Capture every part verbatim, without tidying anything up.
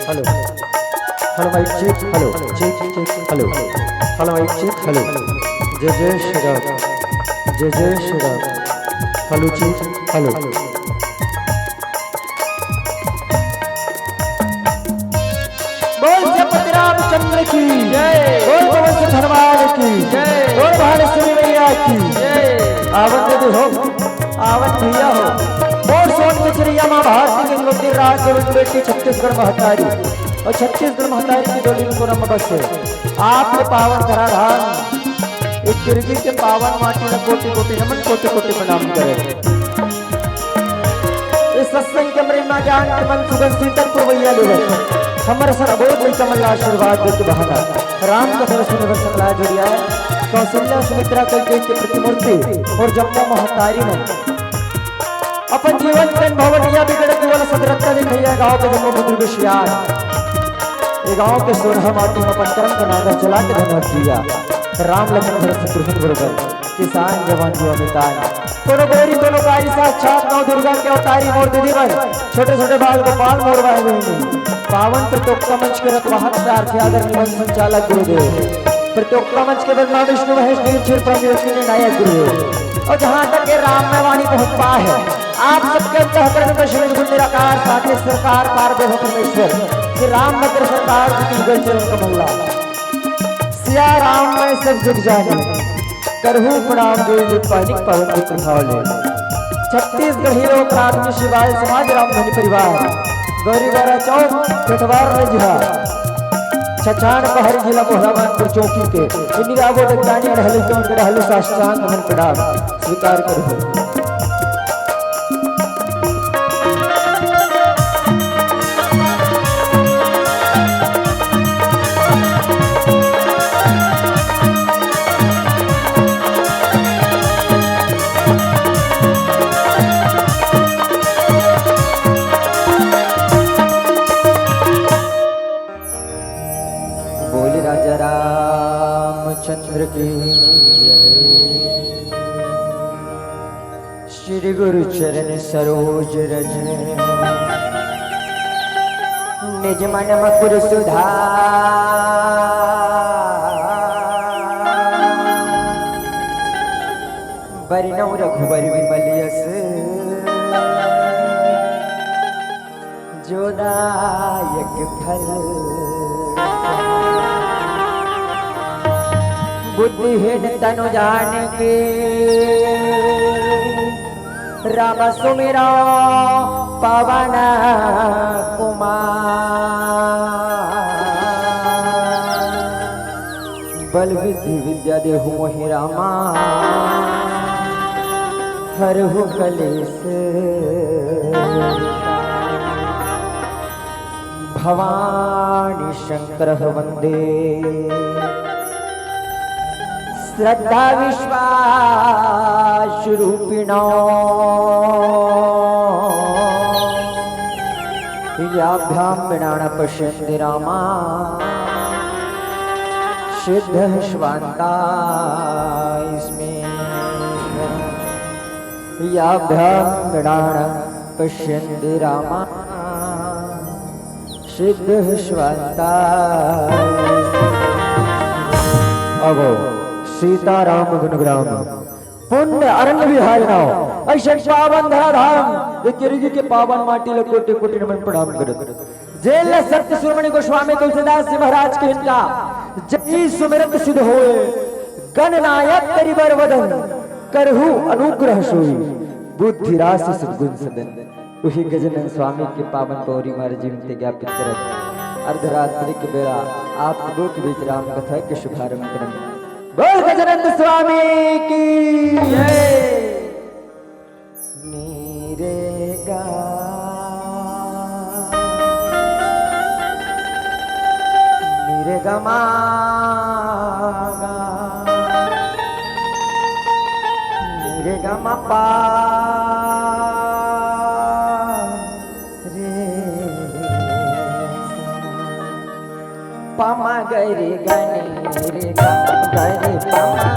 Hello, hello, mic check. Hello, check, check. Hello, hello, mic check. Hello. जय जय श्री राम, जय जय Shri Ram. Hello, check. Hello. बोल सेनापति रामचंद्र की जय। बोल पवन सुत हनुमान की जय। बोल भानुश्री मैया की जय। आवत दे हो, आवत भैया हो। बोल सोन के चिड़िया माँ भारती के ज्योति राज के बेटी छत्तीसगढ़ महतारी और छत्तीसगढ़ महतारी की डोली में कोरम बसे। आपके पावन धराधाम एक गिरगिट के पावन माटी ला कोटि कोटि नमन, कोटि कोटि प्रणाम करे। इस सत्संग के महिमा ज्ञान के मन सुगंध शीतल पुरवैया लेवत हमर सन अबोध लइका मन ला आशीर्वाद देके बहाना राम कथा सुने बर सकला जुड़िया है। कौशल्या सुमित्रा कल के प्रतिमूर्ति और जम्मो महतारी मन अपन जीवन के अनुभवनिया बिगड़त युवा ला सदरत्ता दिखैया गाँव के जम्मो बुजुर्ग सियान। ये गाँव के सोरहा माटी में अपन कर्म के नागा चला के धनवत जिया। राम लखन भरत शत्रुघ्न बरोबर किसान जवान युवा मितान। कोनो गोरी कोनो कारी साक्षात नौ दुर्गा के अवतारी मोर दीदी मन। छोटे छोटे बाल गोपाल मोर भाई बहिनी। पावन प्रतियोगिता मंच के रखवाहक सारथी आदरणीय मंच संचालक गुरुदेव। प्रतियोगिता मंच के ब्रह्मा विष्णु महेश नील क्षीर परम विरक्ति निर्णायक गुरुदेव। और जहाँ तक ये राम में वाणी पहुँच पाए है, आप सबके अंतःकरण में श्री गुरु निराकार साक्षात सरकार पार ब्रह्म परमेश्वर श्री रामभद्र सरकार जी की युगल चरण कमल ला। सिया राम मैं सब जग जानी, करहु प्रणाम जो निज पानिक पावन पुत्र भाव ले। छत्तीसगढ़ी लोक राम की शिवाय समाज राम धनी परिवार, गौरी बारा चौक, पेटवार में जिहा, छछान पहाड़ी जिला मोहरावानपुर चौकी के, इंदिरा वो दत्तानी रहले तो उनके रहले साष्टांग नमन प्रणाम स्वीकार करो। बोल राजा रामचंद्र की जय। श्री गुरु चरण सरोज रज निज मन मकुर सुधार। बरनउँ रघुबर विमल यस जो दायक फल। बुद्धिहीन तनु जानिके राम सुमिरउँ पवन कुमार। बल बुद्धि विद्या देहु मोहि रामा, हरहु कलेस। भवानी शंकर वंदे श्रद्धा विश्वास रूपिणो। याभ्याम मृडान पश्यन्ति रामा सिद्ध स्वान्ता स्मे। याभ्याम मृडान पश्यन्ति रामा सिद्ध स्वान्ता। अब सीताराम गुणग्राम पुण्य अरण्य बिहारी नाव अइसन पावन धराधाम, ये किरगी के पावन माटी ल कोटि कोटि नमन प्रणाम करत। जेन ल सत्य शिरोमणि गोस्वामी तुलसीदास जी महाराज कहिन का, जहि सुमिरत सिद्ध होय, गणनायक करि बर वदन, करहु अनुग्रह सोई। बुद्धि राशि सद्गुण सदन। उही गजानन स्वामी के पावन पौरी मार जीवन के ज्ञापित करत अर्धरात्रि के बेला आप सबो के बीच राम कथा के शुभारंभ करन। बोल गजानन स्वामी की जय। नी रे गा, नी रे गा मा गा, नी रे गा मा पा रे सा। पमा गरी गनी रे गा, गरी पमा गा,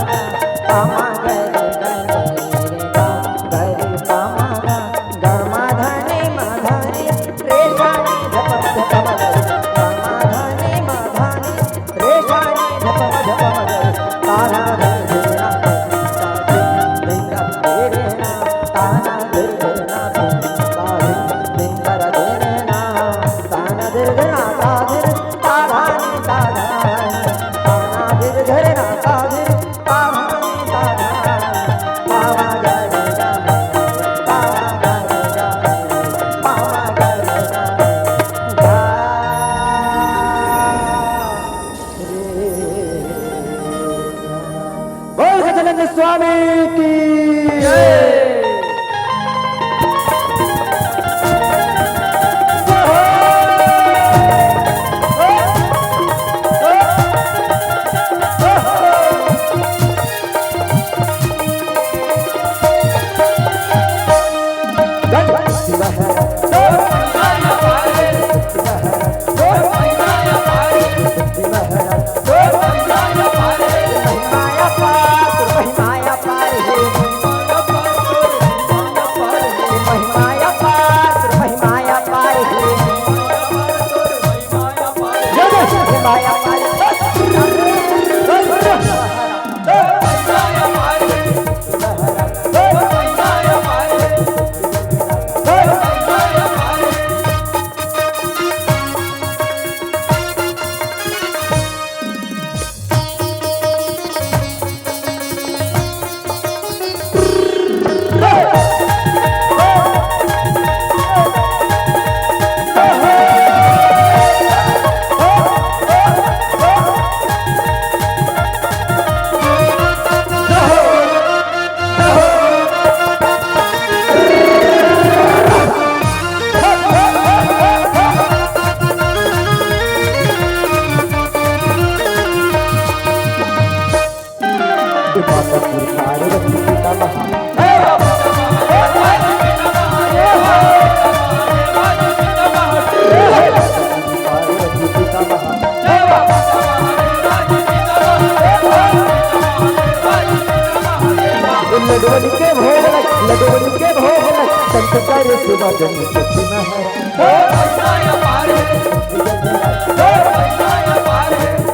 पमा गरी गनी रे गा, गरी पमा गा, गा मा धनी मा धनी, रे सा नी ध प म ध प म ग रे सा। करे सेवा जन सच न हरा।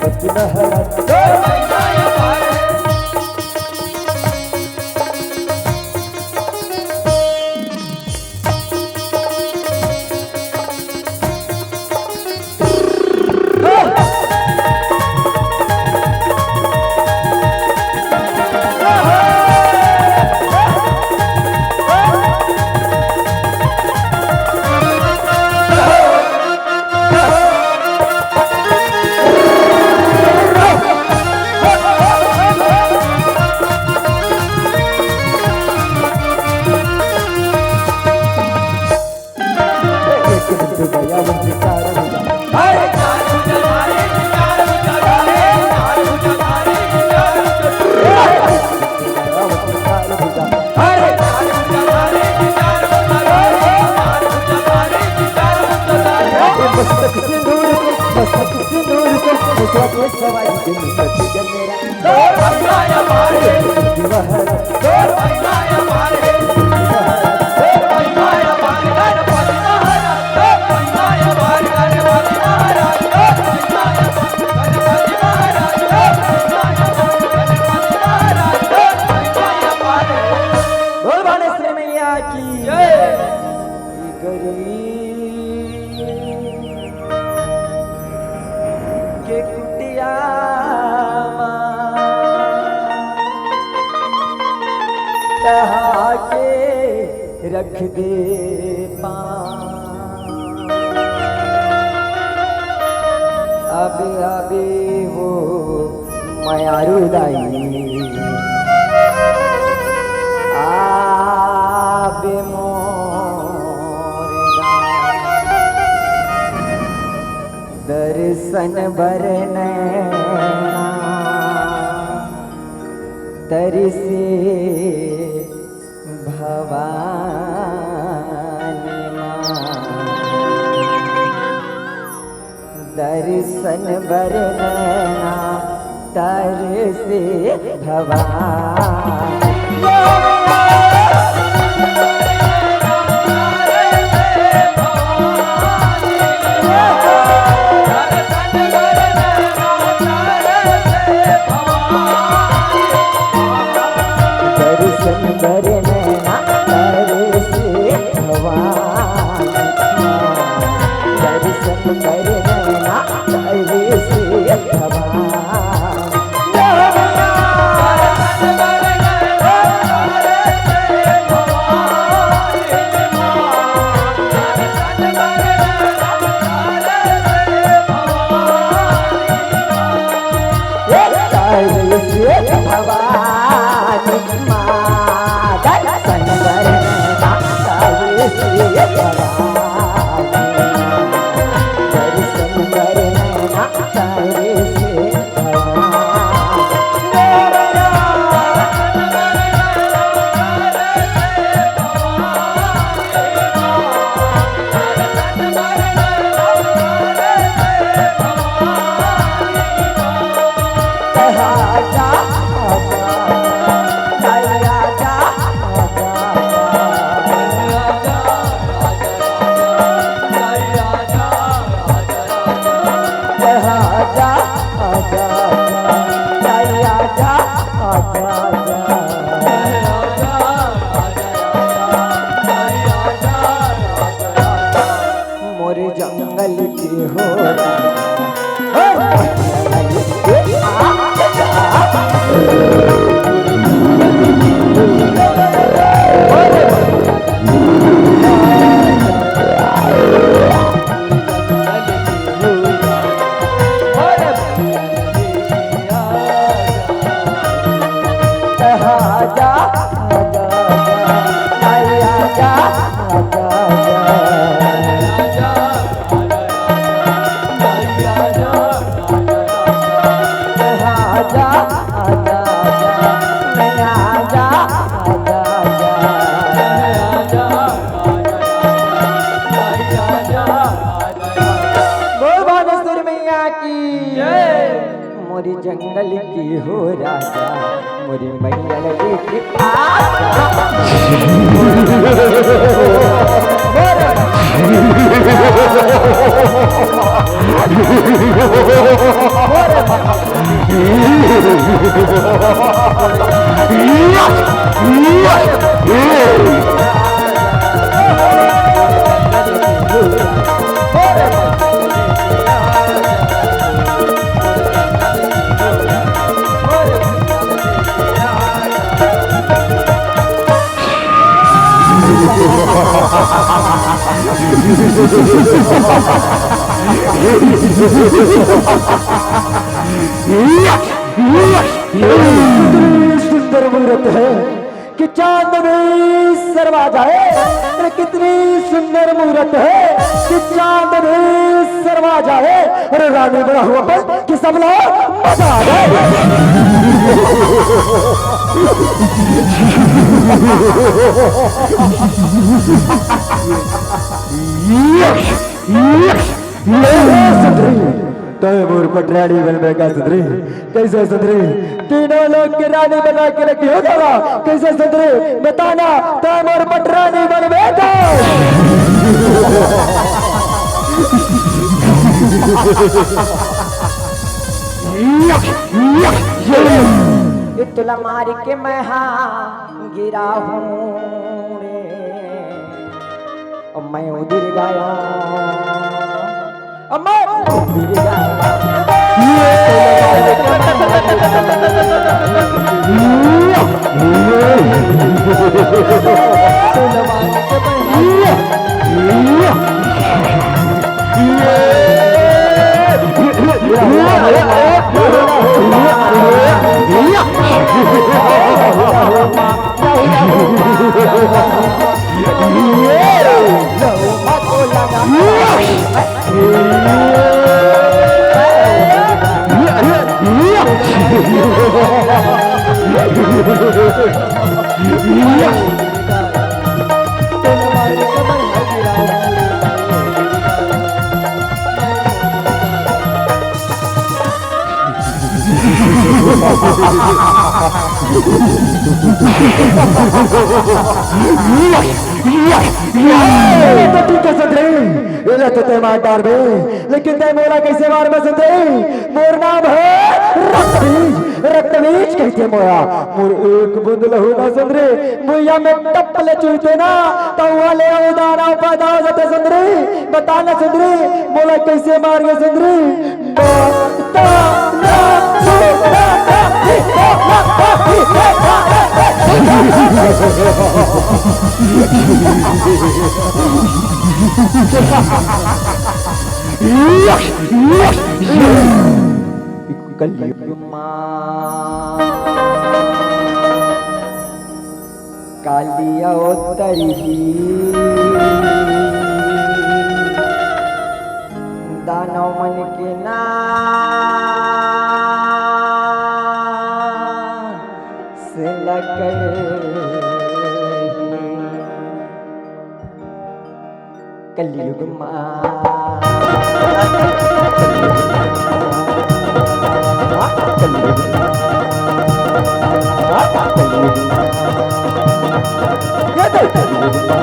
सच न हरा। बोल बालेश्वरी मैया की जय। गरी के कुटिया मा टहा के रख दे पाँव। अबे अबे वो मयारू दाई, आबे मोर गाँव। दर्शन बर नैना तरसे भवानी माँ। दर्शन बर नैना तरसे भवानी। दर्शन बर नैना तरसे भवानी माँ। दर्शन बर नैना तरसे भवानी। भवानी माँ दर्शन करना, दर्शन करना। मोर जंगल के हो। बोल बानेश्वर मैया की जय। मोरी जंगल की हो राजा, मोरी मैया लगी की आजा। इतनी सुंदर मूरत है कि चांद भी शर्मा जाए। अरे, कितनी सुंदर मूरत है कि चांद भी शर्मा जाए। अरे, रानी बना हुआ पर कि सब लोग मजा आ जाए। तय मोर पटरानी बनबे का सुंदरी, कैसे सुंदरी? तीनों लोग के रानी बना के रखी हो दादा, कैसे सुंदरी? बताना, तय मोर पटरानी बनबे का? ये तोला मार के मैं हाँ गिरा हूँ रे। अब मैं उधिर गया, अब मैं उधिर गया। ये तो ठीक है सुंदरी, ये तो तय मार डारबे, लेकिन तय मोला कैसे मारबे सुंदरी? मोर नाम है रक्तबीज, रक्तबीज कहिथे मोला। मोर एक बूंद लहू ना सुंदरी, भुइयां में टप ले चुहते ना, त उहाँ ले अउ दाना पैदा हो जाथे सुंदरी। बता ना सुंदरी, मोला कैसे मारबे सुंदरी? बता ना। कलयुग मा काली अवतरही, दानव मन के नाश ल करही। कलयुग मा, कलयुग मा, कलयुग मा, ये तो कलयुग मा,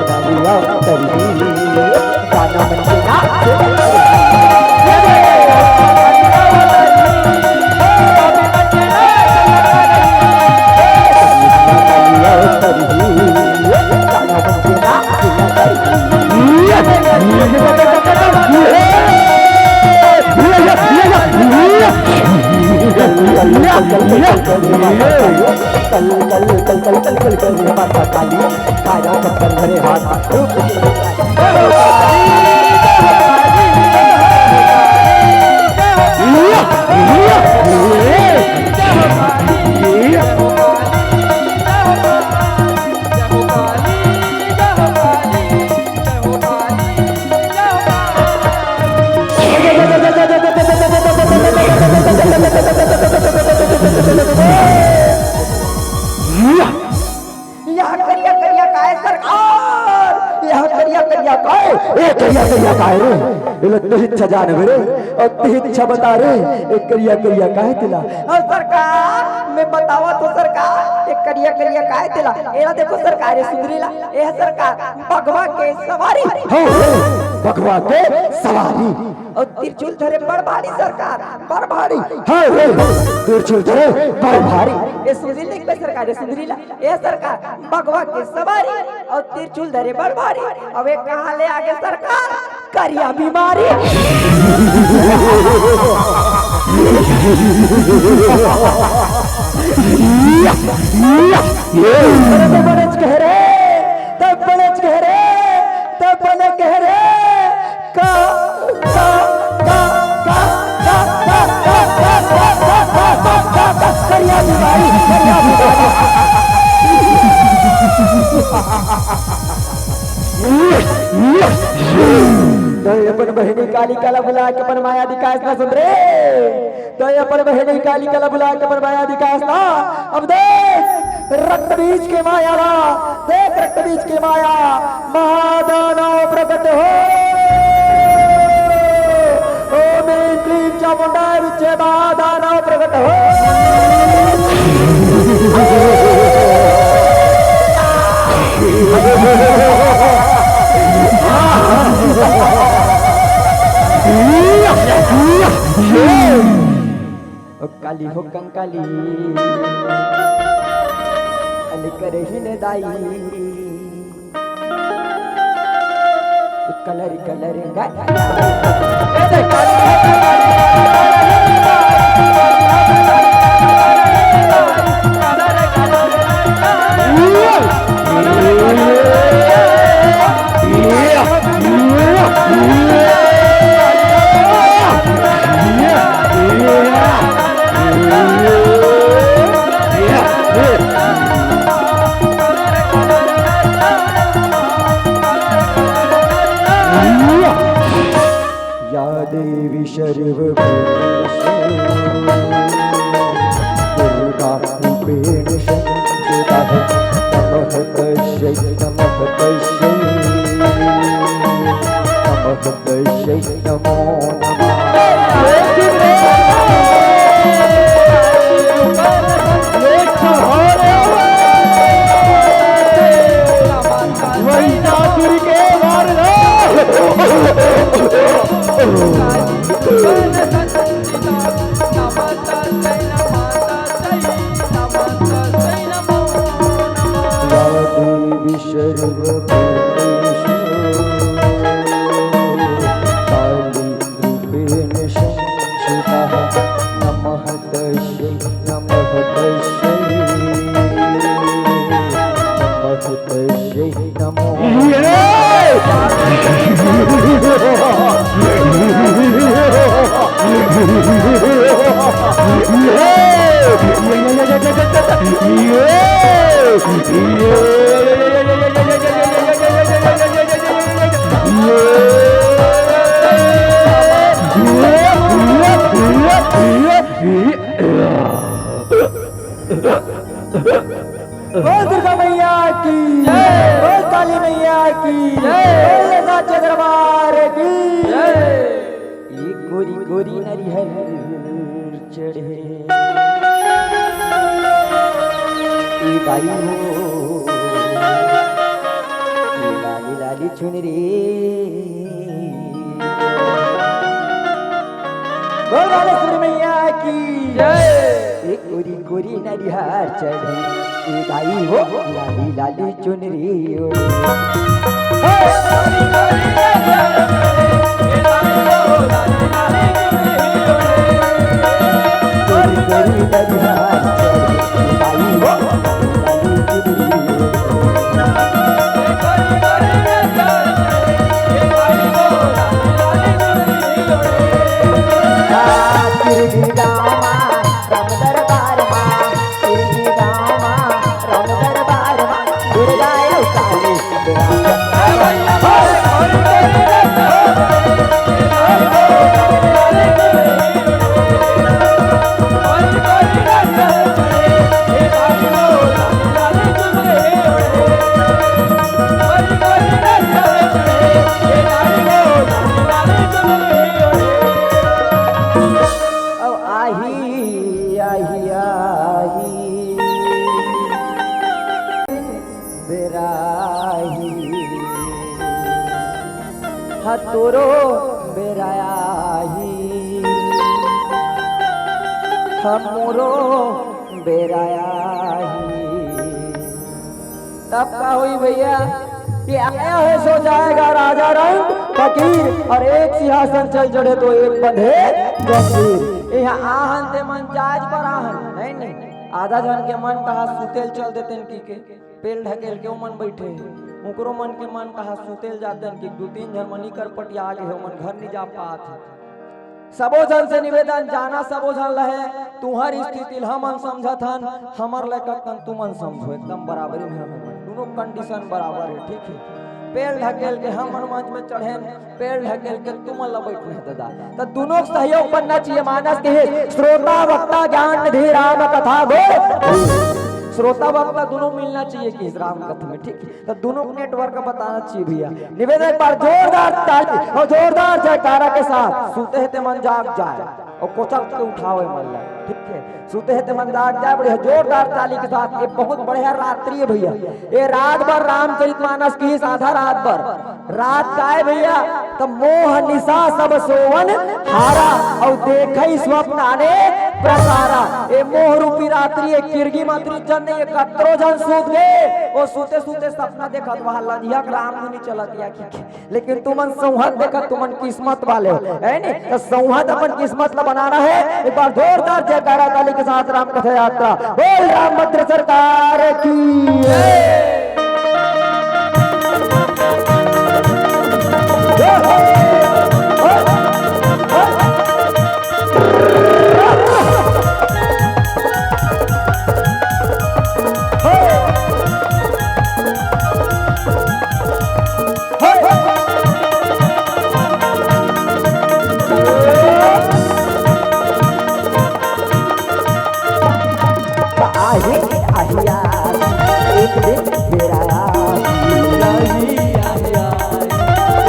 कलयुग मा, दानव मन के नाश। कल कल कल कल कल कल माता काली, काया चक्कर भरे हाथ, रूप यहाँ करिया करिया काय सरकार, यहाँ करिया करिया काय, ए करिया करिया काय रे? एला तिहिच्छा जानबे रे, अउ तिहिच्छा बता रे, ए करिया करिया काहे तेला? अउ सरकार, मैं बतावत हों सरकार, ए करिया करिया काहे तेला? एला देखो सरकार, ए सुंदरी ला, ए सरकार, बघवा के सवारी। हाँ, हाँ, बघवा के सवारी। अउ त्रिशूल धरे बड़ भारी सरकार, बड़ भारी। हाँ, हाँ, त्रिशूल धरे बड़ भारी। ए सुंदरी देख बे सरकार, ए सुंदरी ला, ए सरकार, बघवा के सवारी अउ त्रिशूल धरे बड़ भारी। अउ ए कहाँ ले आगे सरकार? करिया बीमारी। अरे ते बड़ेच कहे रे, ते बड़ेच कहे रे, ते बने कहे रे। का, का, का, का, करिया बीमारी, करिया बीमारी। तैं अपन बहिनी कालिका ला बुला के अपन माया दिखाएस ना सुंदरी। तैं अपन बहिनी कालिका ला बुला के अपन माया दिखाएस ना। अब देख, रक्त बीज के माया ला, देख रक्त बीज के माया, महादानव प्रकट हो। ओम ह्रीं क्लीं चामुंडाय विद्महे महादानव प्रकट हो। ओ काली हो कंकाली, अली करही ने दाई। कलरी कलरी गा। या देवी सर्वभूतेषु दुर्गा रूपेण संस्थिता। नमः तस्यै, नमः तस्यै, नमः तस्यै नमो नमः। महिषासुर के मार दो। या देवी सर्वभूतेषु काली रूपेण संस्थिता। नमः तस्यै, नमः तस्यै, नमः तस्यै नमो। बोल दुर्गा मैया की जय। बोल काली मैया की जय। बोल साचे दरबार की जय। ये गोरी गोरी नरिहर चढ़े। ए दाई हो, ए लाली लाली चुनरी। बोल बालेश्वरी मैया की जय। ए गोरी गोरी नरिहर चढ़े, ए दाई हो, लाली लाली चुनरी ओढ़े। तोरो बेरा आही, हमरो बेरा आही। तब का होई भैया, कि आया है सो जाएगा राजा रंग फकीर, और एक सिंहासन चल चढ़े तो एक बंधे जंजीर। यहाँ आहन ते मन जाज पर आहन, नहीं, नहीं, आधा झन के मन कहा सुतेल चल देतेन कि के पेल ढकेल के ओमन बइठे हे। उकरो मन के मन कहा सुतेल जातेन कि दू तीन झन मन इकर पटिया आगे हे, ओमन घर नी जा पात हे। सबो झन से निवेदन, जाना सबो झन लहे, तुंहर स्थिति ल हमन समझत हन, हमर लय कतकन तुमन समझो, एकदम बराबरी में हन हमन, दुनों condition बराबर हे, ठीक हे। पेल ढकेल के हमन मंच में चढ़ेन, पेल ढकेल के तुमन ला बइठना हे दादा। त दुनों के सहयोग बनना चाहिए, मानस के हे श्रोता वक्ता ज्ञान निधि राम कथा गो। श्रोता वक्ता दुनों मिलना चाहिए कि इस राम कथा में, ठीक है? त दुनों के network बताना चाहिए भैया। निवेदन, एक बार जोरदार ताली और जोरदार जयकारा के साथ सुते हे ते मन जाग जाए और कोचक के उठावे मन ला, ठीक है? सुते हे ते मन जाग जाए, बढ़िया जोरदार ताली के साथ। ये बहुत बढ़िया रात्रि है भैया, ये रात भर रामचरित मानस की आधा रात भर रात काय भैया, त मोह निशा सब सोवन हारा, अउ देखई स्वप्न अनेक प्रकारा। ए मोह रूपी रात्रि, ए किरगी मातरी चंद, ए कतरो झन सूत गे, ओ सूते सूते सपना देखत वहा लजिया के राम धुनी चलत या कि, लेकिन तुमन संवत देखत, तुमन किस्मत वाले हो, है नी? त संवत अपन किस्मत ला बनाना है। एक बार जोरदार जयकारा ताली के साथ राम कथा यात्रा, बोल रामभद्र सरकार की जय। आहे, आहे यार, एक दिन बेरा आही। आहे, आहे यार,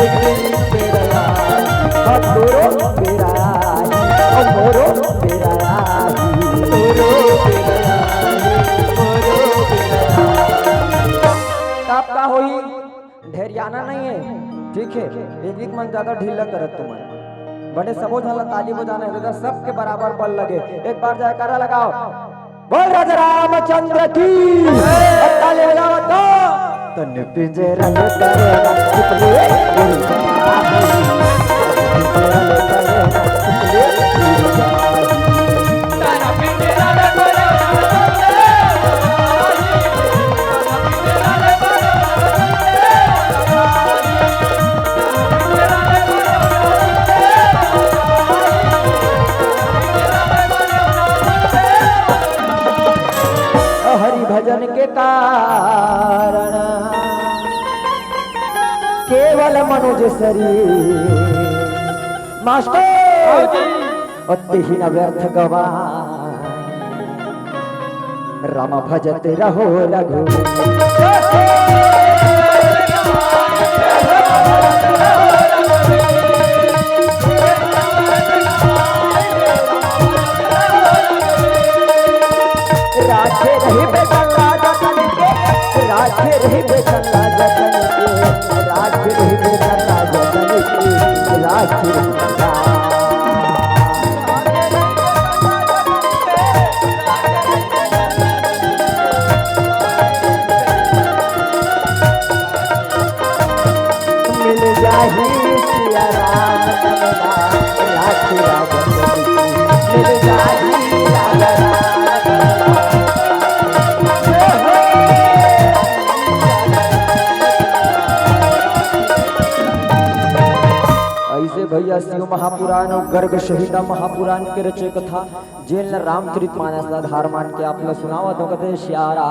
एक दिन बेरा आही। हाँ, तोरो बेरा आही, ओ मोरो बेरा आही। तोरो बेरा आही, मोरो बेरा आही। तब का होई? ढेरियाना नहीं है, ठीक है? एक एक मन ज्यादा ढीला करत तुमन। बने सबो झन ला ताली बजाना है, दादा, सबके बराबर बल लगे। एक बार जयकारा लगाओ, बोल राजा रामचंद्र की। अब ताली बजाओ तो। तन पिंजरा में करे ना, हरि भजन के कारण केवल मनुज शरीर। मास्टर, अति ही न व्यर्थ गवा, राम भजत रहो रघु। राखे रही बेचंगा जतन के, राखे रही बेचंगा जतन के, राखे रही बेचंगा जतन के, राखे रही। मिल जाही सिया राम कमला, राखी रावण की। मिल जाही राम राम कमला। ऐसे भैया शिव महापुराण और गर्ग संहिता महापुराण के रचे कथा जेन ल रामचरित मानस ल आधार मान के आप ल सुनावत हों, कथे सियारा।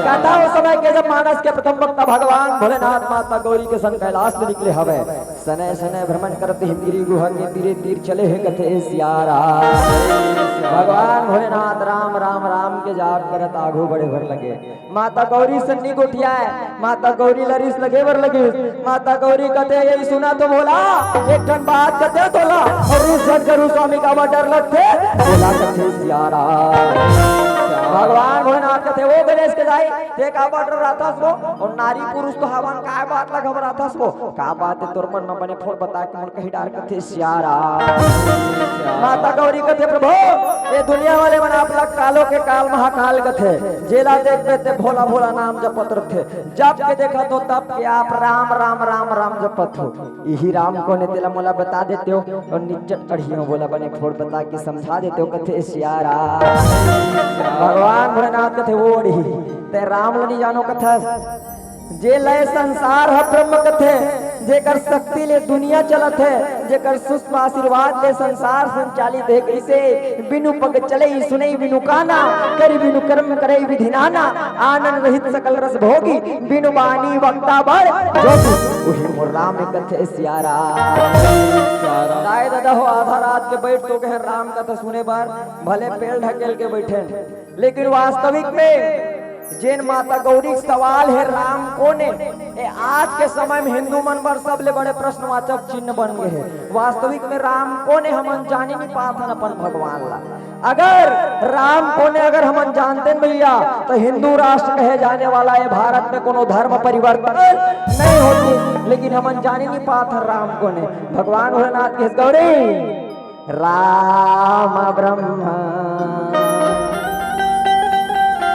कथा ओ समय के जब मानस के प्रथम वक्ता भगवान भोलेनाथ माता गौरी के संग कैलाश ले निकले हवय। सनय सनय भ्रमण करत हिमगिरी गुहा के तीरे तीर चले हे कथे सियारा। भगवान भोलेनाथ राम राम राम के जाप करत आघू बढ़े बर लगे। माता गौरी से नी गोठियाय, माता गौरी ल रिस लगे बर लगिस। माता गौरी कथे, "ये सुना तो भोला, एक ठन बात कथे तोला, अउ रिस झन करू स्वामी, काबर डर लगथे?" भोला कथे, "सियारा।" भगवान भोलेनाथ कथे, "ओ गणेश के दाई, ते का बात रहथस वो? अउ नारी पुरुष तो हवन, का बात ला घबराथस वो? का बात हे तोर मन म बने फोड़ बता के मोला कहि डार," कथे सियाराम। माता गौरी कथे, "प्रभु, ये दुनिया वाले मन आप ला कालो के काल महाकाल कथे, जेला देखबे ते भोला भोला नाम जपत रथे, जप के देखत हो तप के आप राम राम राम राम जपत हो।" इही राम कोन ए तेला मोला बता देतेव, अउ निच्चट अड़िया बोला बने फोड़ बता के समझा देतेव, कथे सियाराम। भगवान भोलेनाथ कथे, "ओ अड़िया, ते राम ल नी जानो कथस? जे लय संसार ह ब्रह्म कथे, जेकर शक्ति ले दुनिया चलत हे, जेकर सूक्ष्म आशीर्वाद ले संसार संचालित हे, कइसे बिनु पग चलई सुनई बिनु काना, करि बिनु कर्म करई विधि नाना, आनंद रहित सकल रस भोगी, बिनु बानी वक्ता बड़ जोगी, उही मोर राम कथे सियाराम।" दाई ददा हो, आधा रात के बइठ तो गए राम कथा सुने बर, भले पेल ढकेल के बइठे, लेकिन वास्तविक में जेन माता गौरी के सवाल हे राम कोन ए, ए आज के समय में हिंदू मन बर सबले बड़े प्रश्नवाचक चिन्ह बन गए हे। वास्तविक में राम कोन ए हमन जाने नहीं पात हन अपन भगवान ला। अगर राम कोन ए अगर हमन जानते न भैया, तो हिंदू राष्ट्र कहे जाने वाला ये भारत में कोनो धर्म परिवर्तन नहीं होती। लेकिन हमन जाने नहीं पात हन राम कोन ए। भगवान भोलेनाथ के गौरी राम ब्रह्म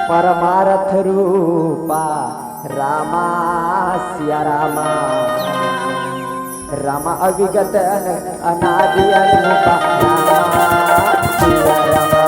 परमारथ रूपा रामा सिया रामा। राम अविगत अनादि अनूपा रामा सिया रामा।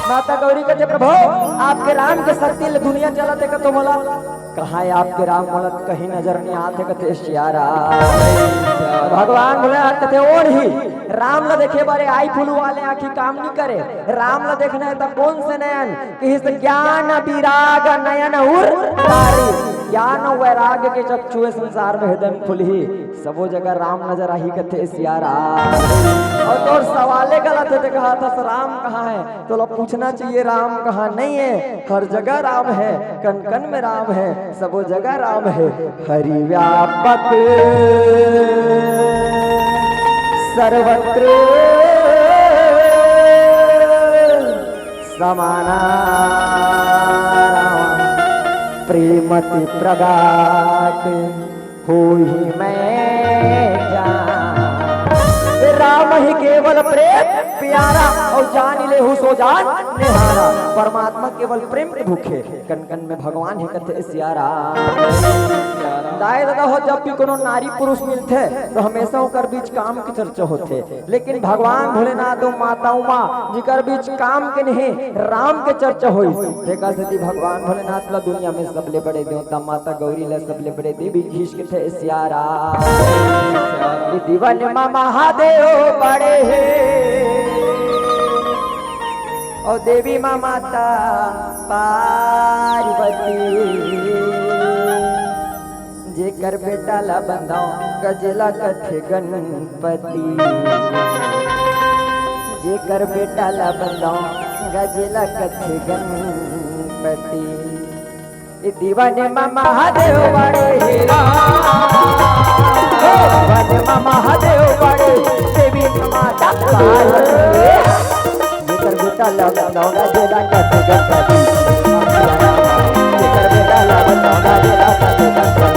माता गौरी कथे, "प्रभु, आपके राम के शक्ति ले दुनिया चलत हे का तो मोला?" कहाँ हे आपके राम, मोला कहीं नजर नहीं आते, कथे सियाराम। भगवान भोलेनाथ कथे, "ओढ़ी राम ला देखे बारे आई फूलू वाले आँखी काम नहीं करे। राम ला देखना हे त कोन से नयन, कि इस ज्ञान विराग नयन उर तारी।" ज्ञान अउ वैराग्य के चक्षु ए संसार में हृदय में खुलही, सबो जगह राम नजर आही, कथे सियाराम। अउ तोर सवाले गलत हे, ते कहा था राम कहाँ हे? तोला पूछना चाहिए राम कहाँ नहीं है, हर जगह राम है, कण कण में राम है, सबो जगह राम है। हरि व्यापक सर्वत्र समाना राम प्रेम अति प्रगाढ़ होही मैं जान। राम ही केवल प्रेम प्यारा, अउ जानि लेहु सो जान निहारा। परमात्मा केवल प्रेम के भूखे, कण कण में भगवान हे, कथे सियाराम। दाई ददा हो, जब भी कोनो नारी पुरुष मिलथे तो हमेशा ओकर बीच काम के चर्चा होथे। लेकिन भगवान भोलेनाथ अउ माता उमा जिकर बीच काम के नहीं, राम के चर्चा होइस। तेकर सेती भगवान भोलेनाथ ला दुनिया में सबले बड़े देवता, माता गौरी ला सबले बड़े देवी घीस के थे सियाराम। दिवन मा महादेव बड़े हे, अउ देवी मा माता पार्वती। जेकर बेटा ला बंधाओ गजेला कथे गणपति, जेकर बेटा ला बंधाओ गजेला कथे गणपति। ए दिवन मा महादेव बड़े हे राम, ए दिवन मा महादेव बड़े, देवी मा माता पार्वती। जेकर बेटा ला बंधाओ गजेला कथे गणपति, जेकर बेटा ला बंधाओ गजेला कथे गणपति।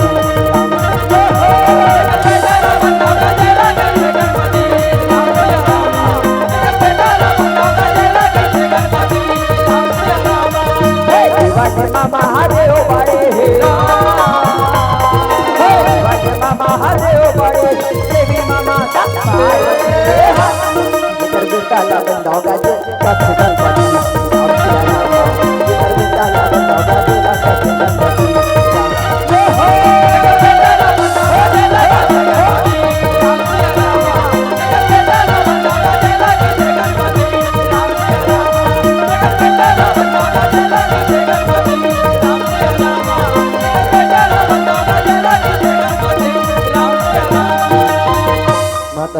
हे दिवन मा महादेव बड़े हे राम, हे दिवन मा महादेव बड़े, देवी मा माता पार्वती। जेकर बेटा ला बंधाओ गजेला कथे गणपति, राम सिया राम।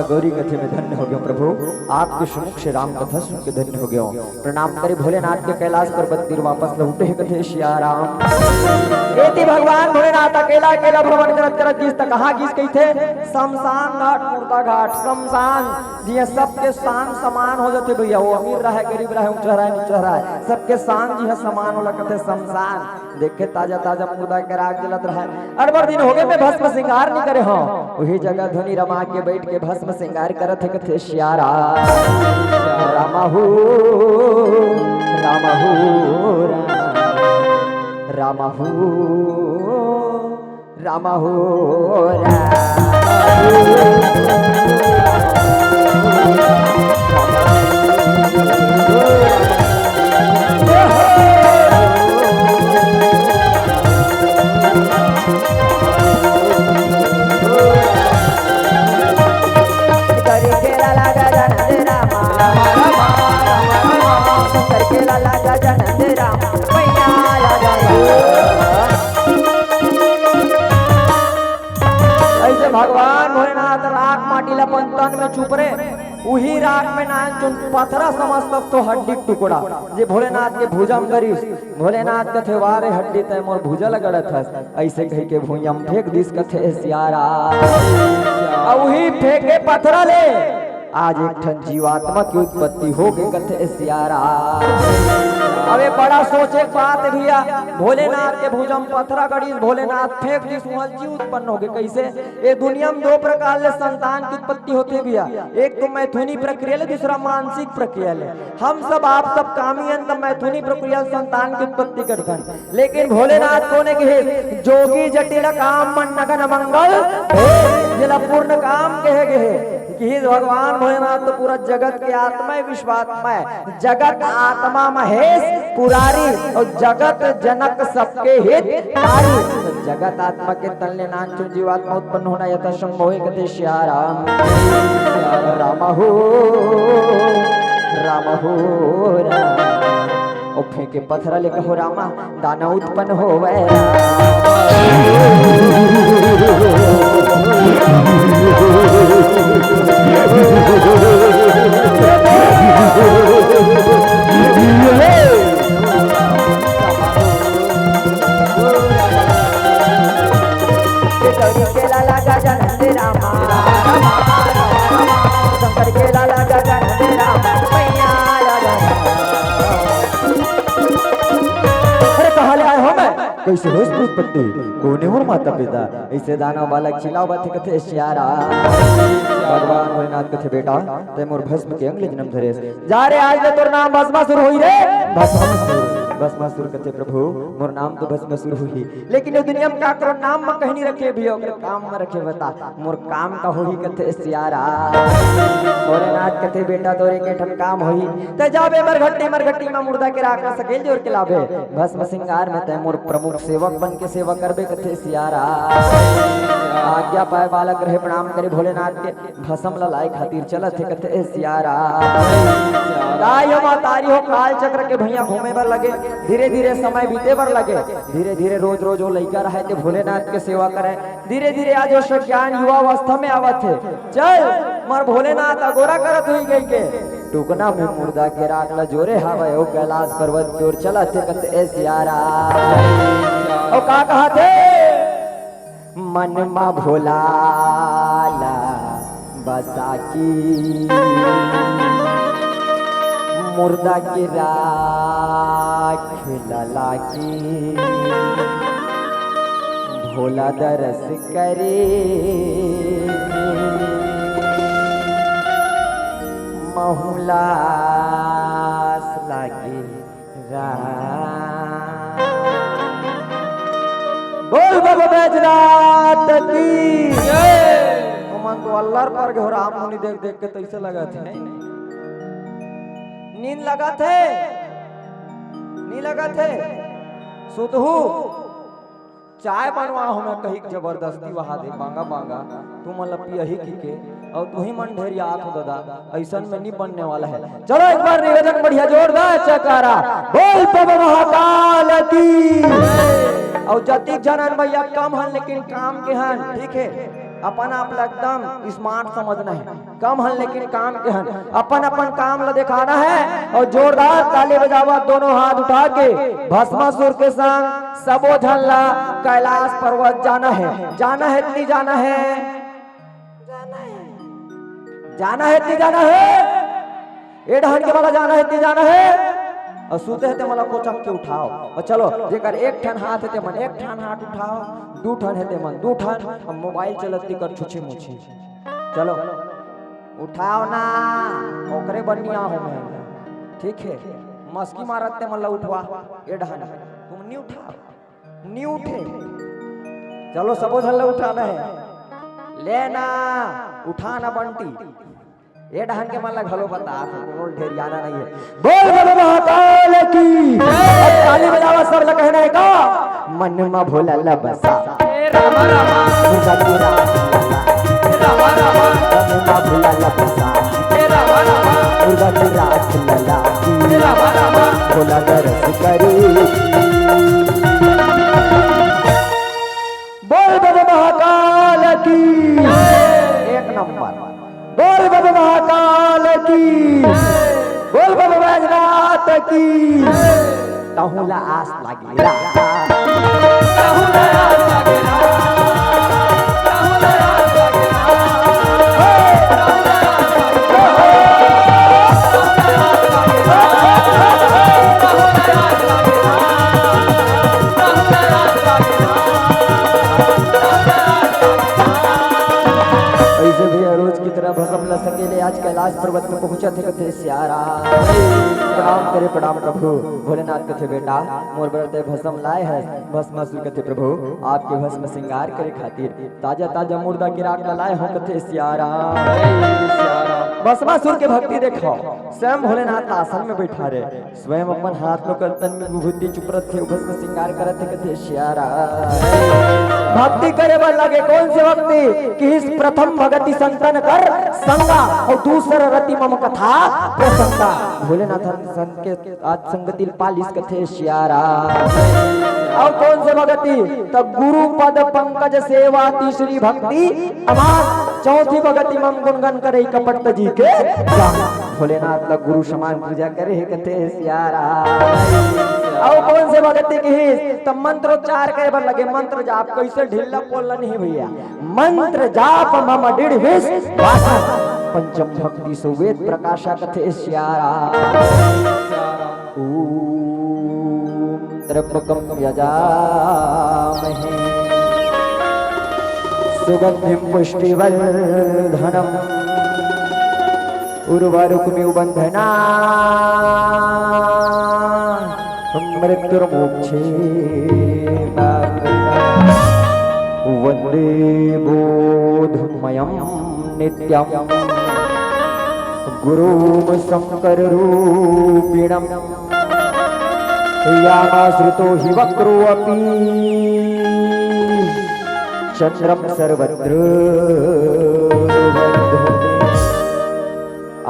गौरी कथे में धन्य हो गयो प्रभु, आपके सुमुख से राम कथा सुन के धन्य हो गयो। प्रणाम करे भोलेनाथ के, कैलाश पर्वत तीर वापस लौटे हे कथे सिया राम। एती भगवान भोलेनाथ अकेला अकेला भ्रमण करत करत गिस त कहाँ गिस कहिथे? शमशान घाट, मुर्दा घाट, शमशान। जिहाँ सबके शान समान हो जाथे भैया, वो अमीर रहे, गरीब रहे, ऊंचा रहे, नीचा रहे, सबके शान जिहाँ समान होला कथे शमशान। देखे ताजा ताजा मुर्दा के राख जलत रहे। अड़बड़ दिन होगे मैं भस्म सिंगार नी करे हंव। उही जगह धुनी रमा के बैठ के भस्म सिंगार करत हे कथे सिया राम। रामा हो, रामा हो, राम, रामा हो, रामा हो, राम। करके लाला गजानंद रामा, करके लाला गजानंद रामा, पैया लागा। ऐसे भगवान भोलेनाथ राख माटी ला अपन तन में चुपरे, उही राख में नान चुन पथरा समझथस तो हड्डी के टुकड़ा, जे भोलेनाथ के भुजा में गड़िस। भोलेनाथ कथे, "वाह रे हड्डी, तैं मोर भुजा ल गड़त हस।" ऐसे कहिके भुइयां में फेंक दिस कथे सिया राम। अउ उही फेंके पथरा ले आज एक ठन जीवात्मा के उत्पत्ति हो गे कथे सिया राम। अबे बड़ा सोचे के बात हे भैया, भोलेनाथ के भुजा में पथरा गड़िस, भोलेनाथ फेंक दिस, उहाँ जीव उत्पन्न हो गे। कैसे? ये दुनिया में दो प्रकार ले संतान की उत्पत्ति होथे भैया, एक तो मैथुनी प्रक्रिया ले, दूसरा मानसिक प्रक्रिया ले। हम सब, आप सब कामी अन त मैथुनी प्रक्रिया ले संतान की उत्पत्ति करथन, लेकिन भोलेनाथ कोने कहे, "जोगी जटिल काम मन नगन मंगल हे।" जेला पूर्ण काम कहे गए हे। कि भगवान भोलेनाथ तो पूरा जगत के आत्मा हे, विश्वात्मा हे। जगत आत्मा महेश पुरारी अउ जगत जनक सबके हितकारी। त जगत आत्मा के तन ले नानचुन जीवात्मा उत्पन्न होना यथासंभव हे कथे सिया राम। राम हो, राम हो, राम। ओ फेंके पथरा ले कहो रामा, दाना उत्पन्न होवय। शंकर के लाला गजानंद रामा, मैया लाला। अरे कहाँ ले आए हो मैं? कैसे हो इसकी उत्पत्ति? कोने मोर माता पिता? ऐसे दानव बालक चिल्लावत हे कथे सिया राम। भगवान भोलेनाथ कथे, "बेटा, तैं मोर भस्म के अंग ले जनम धरेस। जा रे, आज ले तोर नाम भस्मासुर होही रे।" भस्मासुर, भस्मासुर कथे, "प्रभु, मोर नाम तो भस्मासुर होही, लेकिन ये दुनिया में का करो, नाम में कहीं नहीं रखे भैया, ओकर काम में रखे, बता।" मोर काम का होही कथे सिया राम। भोलेनाथ कथे, "बेटा तोर एक ठन काम होही, तैं जाबे मरघट्टी, मरघट्टी में मुर्दा के राख ला सकेल जोर के लाबे। भस्म सिंगार में तैं मोर प्रमुख सेवक बन के सेवा करबे कथे सिया राम।" आज्ञा पाए बालक रहे, प्रणाम करे भोलेनाथ के, भस्म ला लाए खातिर चलत हे कथे सिया राम। दाई हो महतारी हो, काल चक्र के भैया घूमे बर लगे, धीरे धीरे समय बीते बर लगे, धीरे धीरे रोज रोज वो लइका रहे ते भोलेनाथ के सेवा करे, धीरे-धीरे आज वो सज्ञान युवावस्था में आवत हे। चल, मोर भोलेनाथ अगोरा करत होही कहिके टुकना में मुर्दा के राख ल जोरे हावय, ओ कैलाश पर्वत के ओर चलत हे कथे सिया राम। ओ का कहत हे? मन म भोला ला बसा के मुर्दा के राख ल लाके भोला दरस करे महूँ ला आस लागे राम। बोल बाबा बैजनाथ की जय। ओमन तो अल्लर पर गे हो राम मुनि देख देख के तइसे लगत हे। नींद लगत हे? नी लगत हे? सुतहू? चाय बनवा हो मैं कहिक जबरदस्ती वहा दे, बांगा बांगा, तुमन ल पियही कहिके, अउ तुही मन ढेरियात हो ददा, अइसन में नी बनने वाला हे। चलो एक बार निवेदन बढ़िया जोरदार चकारा, बोल बाबा महाकाल की। अउ जतिक झन हन भैया कम हन लेकिन काम के हन, ठीक हे। अपन आप ला एकदम स्मार्ट समझना हे, कम हन लेकिन काम के हन। अपन अपन काम ला दिखाना हे अउ जोरदार ताली बजावा, दोनों हाथ उठा के भस्मासुर के संग सबो झन ला कैलाश पर्वत जाना हे। जाना हे कि नहीं जाना हे? जाना हे कि नहीं जाना हे? ए डहन के वाला जाना हे, ते जाना हे। अउ सुते हे ते मन ला कोचक के उठाव। अउ चलो, जेकर एक ठन हाथ हे ते मन एक ठन हाथ उठाव, दू ठन हे ते मन दू ठन। अब मोबाइल चलत तेकर छुछी मुछी। चलो, उठाव ना, ओकरे बर नइ आहों मैं। ठीक हे, मस्की मारत ते मन ला उठवा। ए डहन तुम नइ उठाव, नइ उठे। चलो, सबो झन ला उठाना हे। ले ना, उठा ना बंटी। ए डहन के मन ला घलो बता, कोनो ढेरियाना नइ हे। बोल बोलो महाकाल की। अब ताली बजावा, सब ला कहना हे का? मन मा भोला ला बसा। हे रामा रामा। दुर्गा के रास लला। हे रामा रामा। मन मा भोला ला बसा। हे रामा रामा। दुर्गा के रास लला। हे रामा रामा। भोला दरस करी। बोल बाबा महाकाल की। एक नंबर। बोल बाबा महाकाल की। बोल बाबा बैजनाथ की। तहूँ ला आस लागेला। ऐसे भैया रोज की तरह भसम ला सकेले आज कैलाश पर्वत में पहुंचत हे कथे सियारा। प्रणाम करे, प्रणाम प्रभु। भोलेनाथ कथे, बेटा, मोर बर ते भसम लाए हस। भस्मासुर कथे, प्रभु, आपके भस्म श्रृंगार करे खातिर ताजा ताजा मुर्दा के राख ला लाए हों कथे सियारा। भस्मासुर के भक्ति देखो, स्वयं भोलेनाथ आसन में बैठा रहे। स्वयं अपन हाथ में कर तन में विभूति चुपरत हे, भस्म श्रृंगार करत हे कथे सियारा। भक्ति करे बर लगे, कौन से भक्ति? किहिस प्रथम भगति संतन कर संगा, अउ दूसर रति मम कथा प्रसंगा। भोलेनाथ संत के आज संगति पालिस कथे सियारा। अउ कौन से भगति? त गुरु पद पंकज सेवा, तीसरी भक्ति अमान, चौथी भगति मम गुणगन करे कपट जी के जान। भोलेनाथ ला गुरु समान पूजा करे हे कथे सियारा। अउ कौन से भगति किहिस? त मंत्रोच्चार करे बर लगे, मंत्र जाप। कैसे ढिल्ला पोल्ला नहीं भैया, मंत्र जाप मम दृढ़ विश्वास। पंचम भक्ति सुवेद प्रकाशा कथे सियारा। ॐ त्र्यम्बकं यजामहे सुगन्धिं पुष्टिवर्धनम्। उर्वारुकमिव बन्धनान् मृत्युर्मोक्षेमामृतात्। वन्दे बोधमयं नित्यं गुरुं शङ्कररूपिणम्। यामाश्रितो हि वक्रोऽपि चन्द्रं सर्वत्र वर्धते।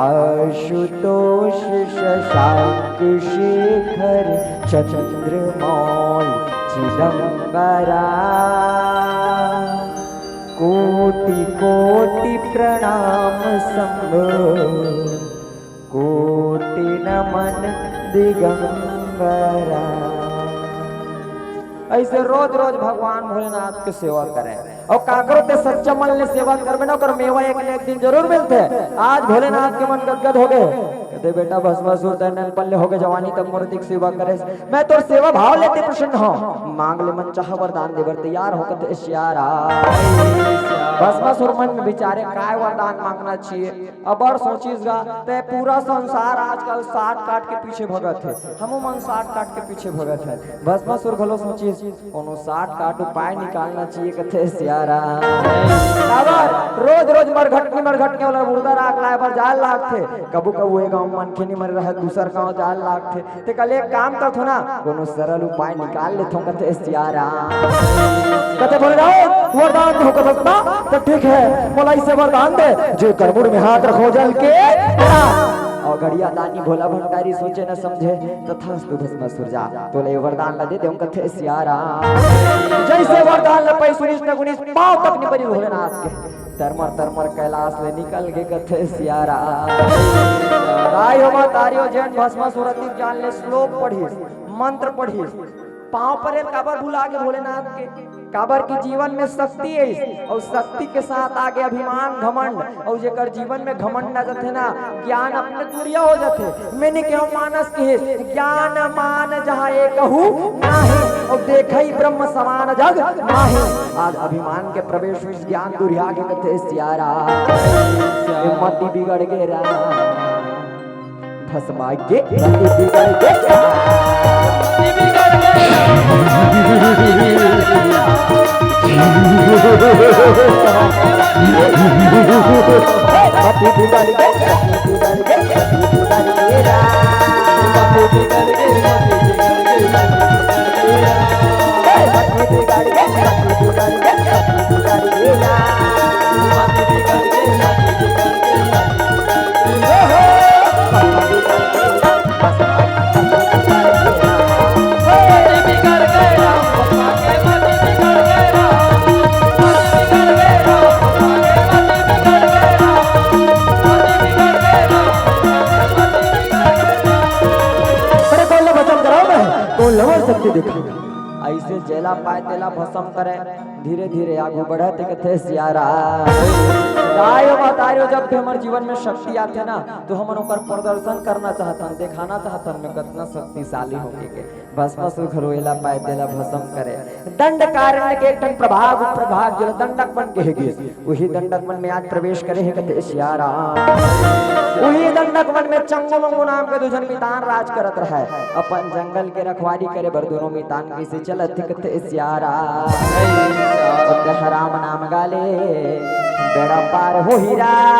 आशुतोष शशांक शेखर चंद्रमौल चिदंबरा। कोटि कोटि प्रणाम शंभो, कोटि नमन दिगंबरा। ऐसे रोज रोज भगवान भोलेनाथ के सेवा करे। अउ काकरो ते सच्चा मन ले सेवा करबे ना, ओकर मेवा एक न एक दिन जरूर मिलथे। आज भोलेनाथ के मन गदगद हो गए, कथे, "बेटा भस्मासुर, तैं ननपन ले हो गए जवानी तक मोर दिक सेवा करे, मैं तोर सेवा भाव लेते प्रसन्न हूँ, मांग ले मन चाह वरदान देबर तैयार हो," कथे सियारा। भस्मासुर मन में विचारे, "काय वरदान मांगना चाहिए?" अबर सोचिस गा, "ते पूरा संसार आजकल साठ काट के पीछे भगत हे, हमू मन साठ काट के पीछे भगत हे।" भस्मासुर घलो सोचिस, कोनो साठ काट उपाय निकालना चाहिए कथे सियारा। काबर रोज रोज मरघटनी मरघटनी वाला मुर्दा राख लाए बर जाए लागथे। कभू कभू ए गांव मनखे नी मरे रहे, दूसर गांव जाए लागथे। ते कल एक काम करथो ना, कोनो सरल उपाय निकाल लेथो कथे सियारा। कथे बोले, "राव, वरदान दे हो कथे ना, तो ठीक है, मोला इसे वरदान दे, जे कर मुड़ में हाथ रखो जल के।" अउ घड़िया दानी भोला भंडारी सोचे न समझे, तथास्तु भस्मासुर जा, तोला ये वरदान ला दे देंव कथे सियाराम। जइसे वरदान ला पाइस उनिस न गुनिस, पाँव तक नइ परिस भोलेनाथ के। तरमर तरमर कैलाश ले निकल गे कथे सियाराम। दाई हो महतारी हो, जेन भस्मासुर अतिक जान ले श्लोक पढ़िस, मंत्र पढ़िस, पाँव परे ल काबर भुला गे भोलेनाथ के? काबर कि जीवन में शक्ति हे, अउ शक्ति के साथ आगे अभिमान, घमंड, अउ जेकर जीवन में घमंड आ जाथे ना, ज्ञान अपने दुरिहा हो जाथे। मैं नइ केहेंव, मानस कहे, "ज्ञान मान जहाँ एकहू नाहीं, अउ देखइ ब्रह्म समान जग माहीं।" आज अभिमान के प्रवेश में ज्ञान दुरिहा के कथे सियाराम। ये मति बिगड़ गे राम। भस्मा के मति बिगड़ गे। मति बिगड़ गे, मति बिगड़ गे, मति बिगड़ गे। अरे कौन ला भस्म कराओ मैं, कौन ला शक्ति दिखाओ। अइसे जेला पाय तेला भस्म करे, धीरे धीरे आगू बढ़त हे कथे सियाराम। दाई हो महतारी हो, जब भी हमर जीवन में शक्ति आथे ना, तो हमन ओकर प्रदर्शन करना चाहथन, देखाना चाहथन, मैं कतना शक्तिशाली हों के। भस्मासुर घलो एला पाय तेला भस्म करे। दंडकारण्य के एक ठन प्रभाग, प्रभाग जेला दंडक वन कहे गिस, उही दंडक वन में आज प्रवेश करे हे कथे सियाराम। उही दंडक वन में चंगो मंगो नाम के दू झन मितान राज करत रहय। अपन जंगल के रखवारी करे बर दूनों मितान कइसे चलत हे कथे सियाराम। ओते राम नाम गाले, बेड़ा पार होही राम।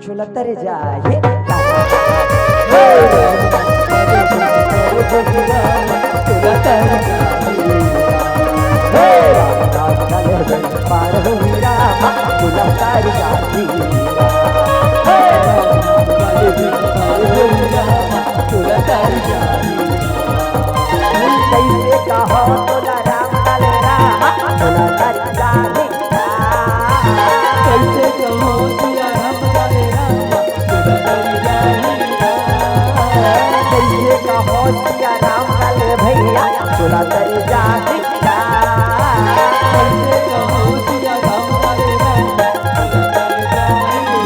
चुलतर जाही। कइसे कहो तोला राम लाल राम, चुलतर जाही। कइसे कहो सिया राम लाल राम, चुलतर जाही। कइसे कहो सिया राम लाल भैया, चुलतर जाही। कइसे कहो सिया राम लाल राम, चुलतर जाही।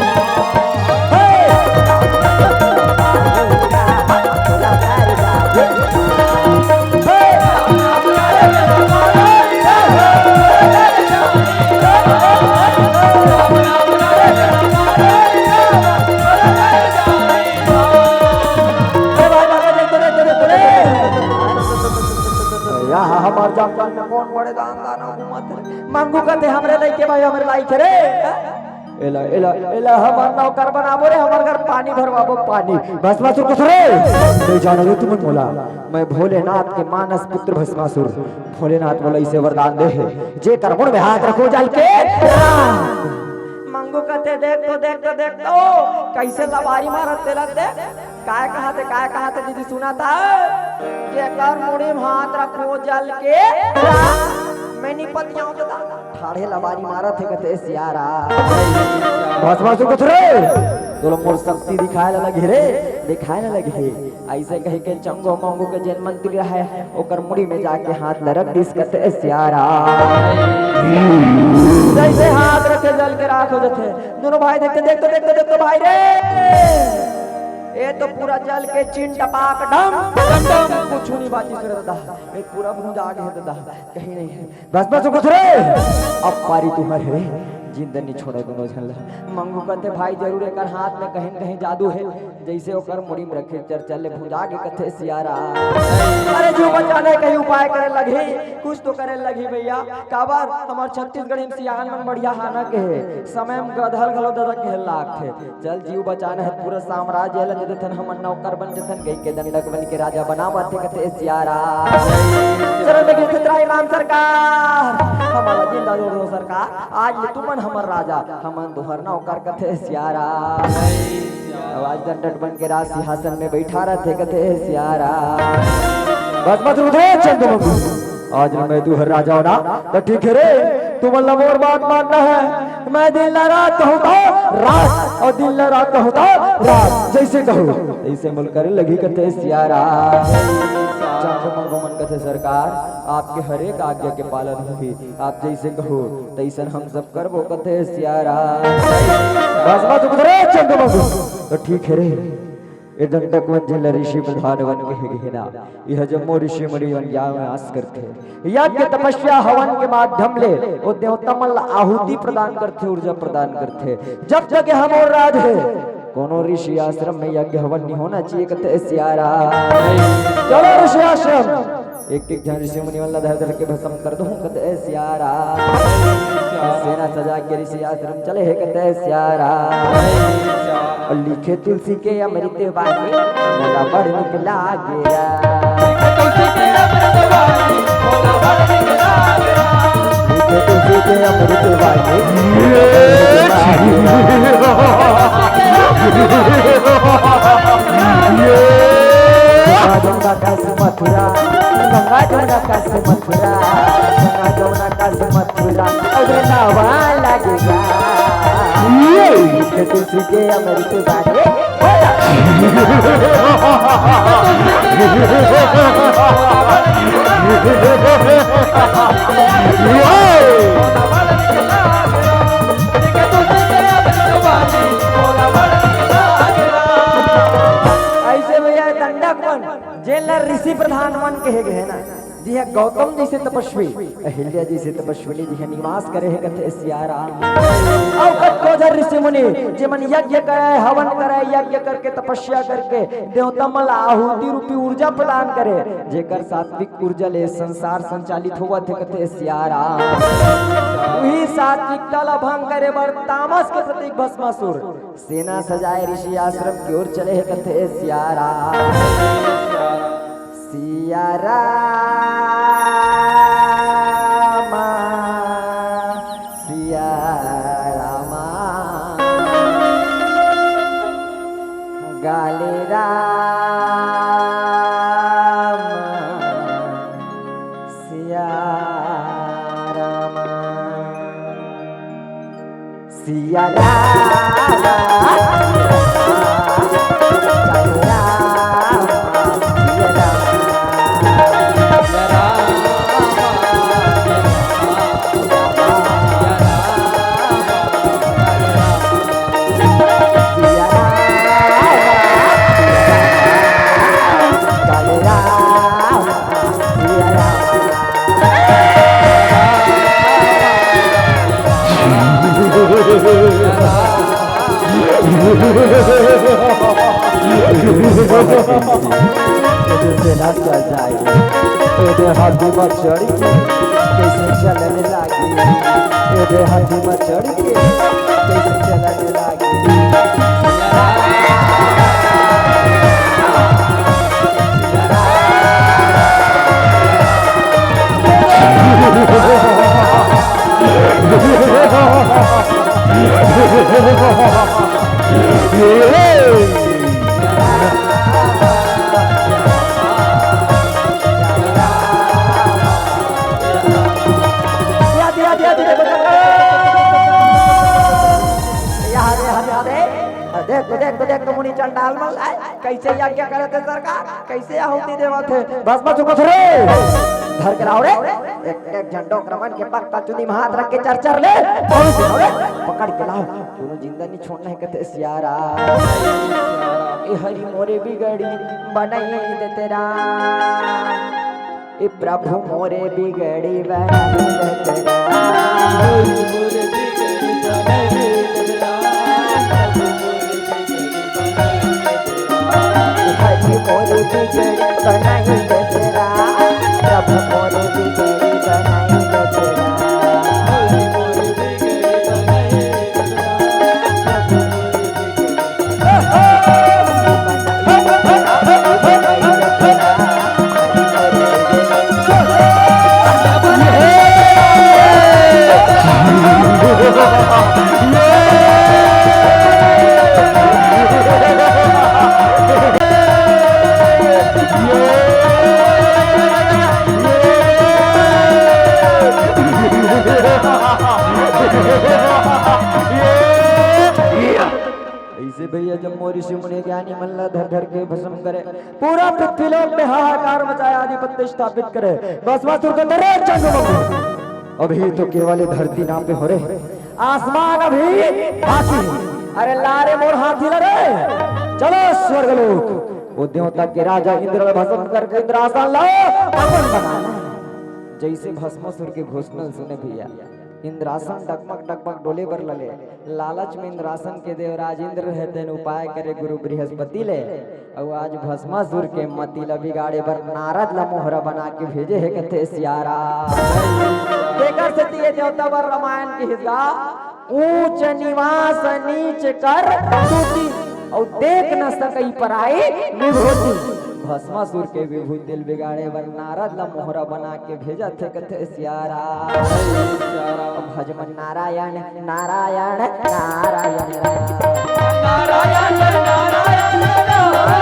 या हमर जंगल में कौन बड़े दान दाना घूमत हे? मंगू कथे, "हमरे लइके भाई, हमरे लाइक हे रे।" एला, एला, एला हमर नौकर बनाबो रे, हमर घर पानी भरवाबो, पानी। भस्मासुर कथे रे, नहीं जानो रे तुमन मोला, मैं भोलेनाथ के मानस पुत्र भस्मासुर। भोलेनाथ मोला इसे वरदान दे हे, जेकर मुड़ में हाथ रखो जल के। मंगू कथे, "देख तो, देख तो, देख तो, कइसे लबारी मारत तेला देख।" काय कहाथे, काय कहाथे दीदी, सुना था? जेकर मुड़ी में हाथ रखो जल के, मैं नइ पतियावंव दादा। ठाढ़े लबारी मारत हे कथे सियाराम। भस्मासुर कथे रे, तोला मोर शक्ति दिखाय ला लगही रे, दिखाय ला लगही। अइसे कहिके चंगो मंगू के जेन मंत्री रहय, ओकर मुड़ी में जाके हाथ ल रख दिस कथे सियाराम। जइसे हाथ रखे जल के राख हो जाथे। दूनों भाई देखथे, "देख तो, देख तो, देख तो भाई रे, ए तो पूरा जल के चिन टपाक डम, डम, डम, कुछु नइ बाचिस रे दादा, ए पूरा भूंजा गे हे दादा, कहीं नहीं हे।" भस्मासुर कथे रे, "अब पारी तुंहर हे रे, जिंदा नइ छोड़ंव दूनों झन ला।" मंगू कथे, "भाई जरूर एकर हाथ में कहीं न कहीं जादू हे।" जइसे ओकर मुड़ी म रखे चरचर ले भुंजा गे कथे सियारा। अरे जीव बचाने कहीं उपाय करे लगही, कुछ तो करे लगही भइया। काबर हमर छत्तीसगढ़ी म सियान मन बढ़िया हाना के हे, समय म गधल घलो ददा के लागथे। चल जीव बचाना हे, पूरा साम्राज्य ल दे देथन, हमन नौकर बन जथन, गई के दंडक बन के राजा बना माथे कथे सियारा। चरण में गिरथे त्राहि मांग सरकार, हमन ला जिंदा दो दो सरकार, आज ले तुमन हमर राजा, हमन तुहर नौकर कथे सियारा। अब आज दंडक बन के राज सिंहासन में बैठा रथे कथे सियारा। बस मत रुक रे चंद्रमुखी, आज मैं तुहर राजा हों ना, त ठीक हे रे, तुमन ला मोर बात मानना हे। मैं दिन ला रात कहूँ त रात, अउ दिन ला रात कहूँ त रात, जइसे कहूँ तइसे मोला करे लगही कथे सियारा। चांद मंगोमन कथे सरकार, आपके हर एक आज्ञा के पालन होही, आप जइसे कहू तइसन हम सब करबो कथे सियारा। बस मत रुक रे चंद्रमुखी, त ठीक हे रे। ए दंडक वन जेला ऋषि प्रधान वन कहे गे हे ना, इह जम्मो ऋषि मुनि मन ज्ञान नाश करथे। यज्ञ, तपस्या, हवन के माध्यम ले ओ देवता मन ला आहुति प्रदान करथे, ऊर्जा प्रदान करथे। जब तक यह मोर राज हे, कोनो ऋषि आश्रम में यज्ञ हवन नहीं होना चाहिए कथे सियारा। चलो ऋषि आश्रम, एक एक झन ऋषि मुनि मन ला धर धर के भस्म कर दूं कथे सियारा। सेना सजा के ऋषि आश्रम चले हे कथे सियारा। अउ लिखे तुलसी के अमृत वाणी, मोला बड़ निक लागे। लिखे तुलसी के अमृत वाणी, ये गंगा जमुना काशी मथुरा, गंगा जमुना काशी मथुरा, गंगा जमुना काशी मथुरा, अउ वृंदावन लगेगा। ये लिखे तुलसी के अमृत वाणी, अइसे भइया दंडक मन, जेला ऋषि प्रधान मन कहे गे हे ना, जिहां गौतम जइसे तपस्वी, अहिल्या जइसे तपस्विनी जिहां निवास करे हे कथे सियारा। अउ कतको झन ऋषि मुनि, जेमन यज्ञ करे, हवन करे, यज्ञ करके, तपस्या करके, देवता मन ला आहुति रूपी ऊर्जा प्रदान करे, जेकर सात्विक ऊर्जा ले संसार संचालित होवत हे कथे सियारा। उही सात्विकता ला भंग करे बर तामस के प्रतीक भस्मासुर सेना सजाए ऋषि आश्रम की ओर चले हे कथे सियारा। सियारा देख तो, देख तो, देख तो, मुनि चंडाल मन आए, कइसे यज्ञ करत हे सरकार, कइसे आहुति देवत हे। बस, बस, चुप रे। धर के लाव रे। एक, एक झन डोकरा मन के पग तलचुंदी म हाथ रख के चर चर ले। बहुत दिन हो गए। पकड़ के लाव। कोनो जिंदा नहीं छोड़ना हे कथे सियारा। ए हरि मोरे बिगड़ी बनाई दे तेरा। ए प्रभु मोरे बिगड़ी बनाई दे तेरा। बिगड़ी बनाई गजरा, प्रभु मोरे बिगड़ी बनाई गजरा। अइसे भैया, जम्मो ऋषि मुनि ज्ञानी मन ला धर धर के भस्म करे, पूरा पृथ्वी लोक में हाहाकार मचाए, आधिपत्य स्थापित करे, भस्मासुर के दर्रे चंद्र बबू। अभी तो केवल ये धरती नापे हो रे, आसमान अभी बाकी है। अरे ला रे मोर हाथी ला रे, चलो स्वर्ग लोक। वो देवता के राजा इंद्र ला भस्म करके इंद्रासन ला अपन बना। जइसे भस्मासुर के घोषणा सुने भैया, इंद्रासन डगमग डगमग डोले बर लगे। लालच में इंद्रासन के देवराज इंद्र रहे, तेन उपाय करे गुरु बृहस्पति ले, अउ आज भस्मासुर के मति ल बिगाड़े बर नारद ल मोहरा बना के भेजे हे कथे सियारा। तेकर सेती ये देवता बर रामायण के हिस्सा, ऊंच निवास नीच कर स्तुति, अउ देख न सकई पराई विभूति। भस्मासुर के विभूति ल बिगाड़े बर नारद ल मोहरा बना के भेजत हे कथे सियारा। भजमन नारायण, नारायण, नारायण, नारायण। नारायण, नारायण, नारायण, नारायण।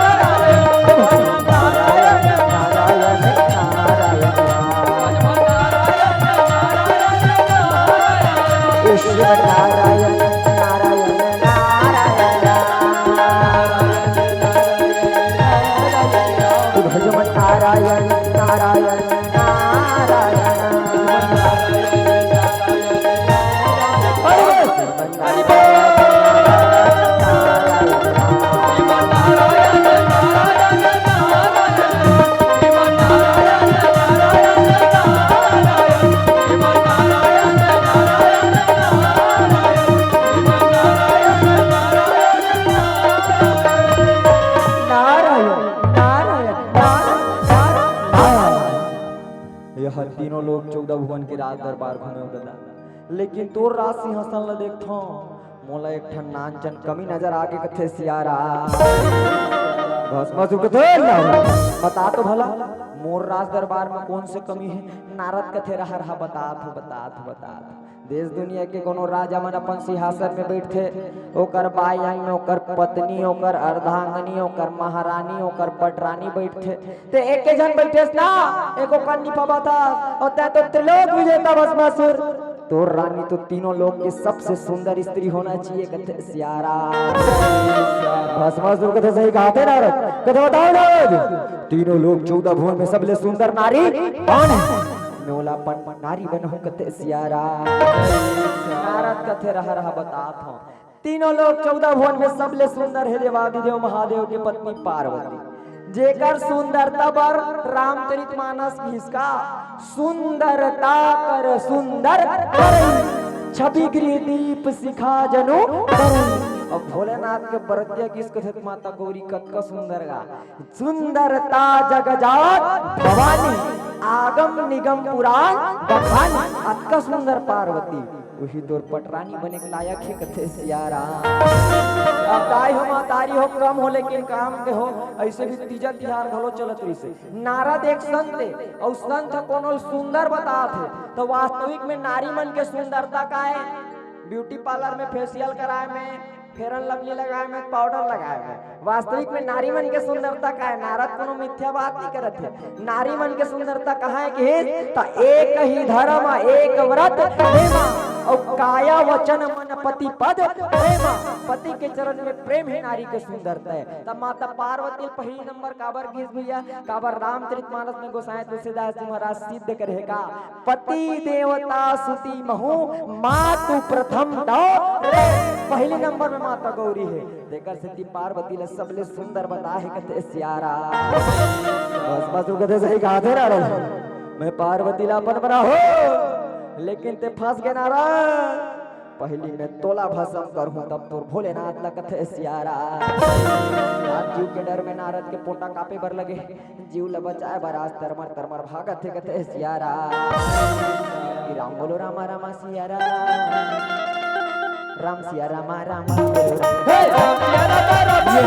यह तीनों लोक चौदह भुवन के राज दरबार घूमे ददा, लेकिन तोर राज सिंहासन ल देखथों, मोला एक ठन नानचन कमी नजर आगे कथे सियारा। भस्मासुर कथे, "ना, बता तो भला, मोर राज दरबार में कौन से कमी है?" नारद कथे, "रहा रहा, बतात हो, बतात हो, बतात हो।" देश दुनिया के कोनो राजा मन अपन सिंहासन में बैठथे, ओकर बाई अंग में ओकर पत्नी, ओकर अर्धांगनी, ओकर महारानी, ओकर पटरानी बैठथे। ते एके झन बैठेस ना, एको कन नि पावत हस, अउ तैं तो त्रिलोक विजेता भस्मासुर। तोर रानी तो तीनों लोक के सबसे सुंदर स्त्री होना चाहिए, कथे सियारा। भस्मासुर कथे, "सही कहाथे नारद।" कथे, "बताओ नारद, तीनों लोक चौदह भुवन में सबले सुंदर नारी कौन है? मैं ओला अपन नारी बनहूं," कथे सियारा। नारद कथे, "रहा रहा, बतात हों।" तीनों लोक चौदह भुवन में सबले सुंदर हे देवादिदेव महादेव के पत्नी पार्वती, जेकर सुंदरता बर रामचरित मानस घिसका, "सुंदरता कर सुंदर करई, छवि गृह दीप शिखा जनु करई।" अब भोलेनाथ के बरतिया घिसकथे त माता गौरी कतका सुंदर गा, "सुंदरता जग जात भवानी, आगम निगम पुराण बखानी।" अतका सुंदर पार्वती। उही तोर पटरानी बने के लायक हे, कथे सियारा। अब दाई हो, महतारी हो, कम हो, लेकिन काम के हो, अइसे भी तीजा तिहार घलो चलत रहिसे। नारद एक संत हे, अउ संत ह कोनो सुंदर बतात हे, त वास्तविक में नारी मन के सुंदरता का हे? ब्यूटी पार्लर में फेशियल कराए में, फेयर एंड लवली लगाए में, पाउडर लगाए में। वास्तविक में नारी मन के सुंदरता का हे? नारद कोनो मिथ्या बात नइ करत हे। नारी मन के सुंदरता कहाँ हे कहिस? त एक ही धर्म एक व्रत प्रेमा, अउ काया वचन मन पति पद प्रेमा। पति के चरण में प्रेम ही नारी के सुंदरता हे। त माता पार्वती ल पहिली नंबर काबर घिस भैया? काबर रामचरित मानस में गोसाई तुलसीदास जी महाराज सिद्ध करे हे का, "पति देवता सुती महू, मातु प्रथम दौ रे।" पहिली नंबर में माता गौरी हे। तेकर सेती पार्वती ला सबले सुंदर बता हे कथे सियारा। बस, बस, वो कथे सही कहाथे नारद। मैं पार्वती ला अपन बना हो, लेकिन ते फंस गे नारद। पहली मैं तोला भस्म करहूं, तब तोर भोलेनाथ ला कथे सियारा। आज जीव के डर में नारद के पोटा कांपे बर लगे। जीव ला बचाए बर आज तरमर तरमर भागत हे कथे सियारा। कि राम बोलो रामा रामा सियारा। राम सिया रामा रामा बोलो राम। हे राम सिया रामा रामा।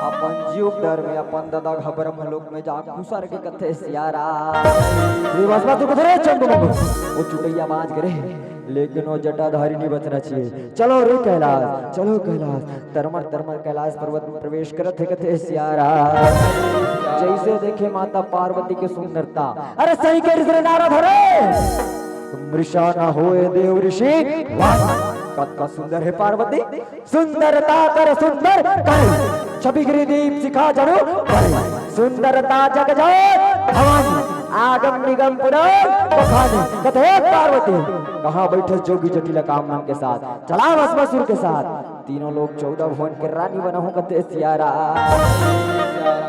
अपन जीव डर में अपन ददा घबरम लोक में जा घुसर के कथे सियारा। रे बस बस, तू कथे रे चंदू मंगू। वो चुटैया बाज करे, लेकिन वो जटाधारी नहीं बचना चाहिए। चलो रे कैलाश, चलो कैलाश। तरमर तरमर कैलाश पर्वत में प्रवेश करत हे कथे सियारा। जैसे देखे माता पार्वती के सुंदरता, अरे सही कहिस रे नारद हरे। मृषा ना होए देव ऋषि वान। कतका सुंदर हे पार्वती, सुंदरता कर सुंदर कर। छवि गिरि दीप शिखा जनु पर। सुंदरता जग जात भवानी। आगम निगम पुराण बखानी। कथे पार्वती, कहाँ बैठे जोगी जटिल काम मन के साथ। चला भस्मासुर के साथ। तीनों लोग चौदह भुवन के रानी बनाहूं कथे सियारा।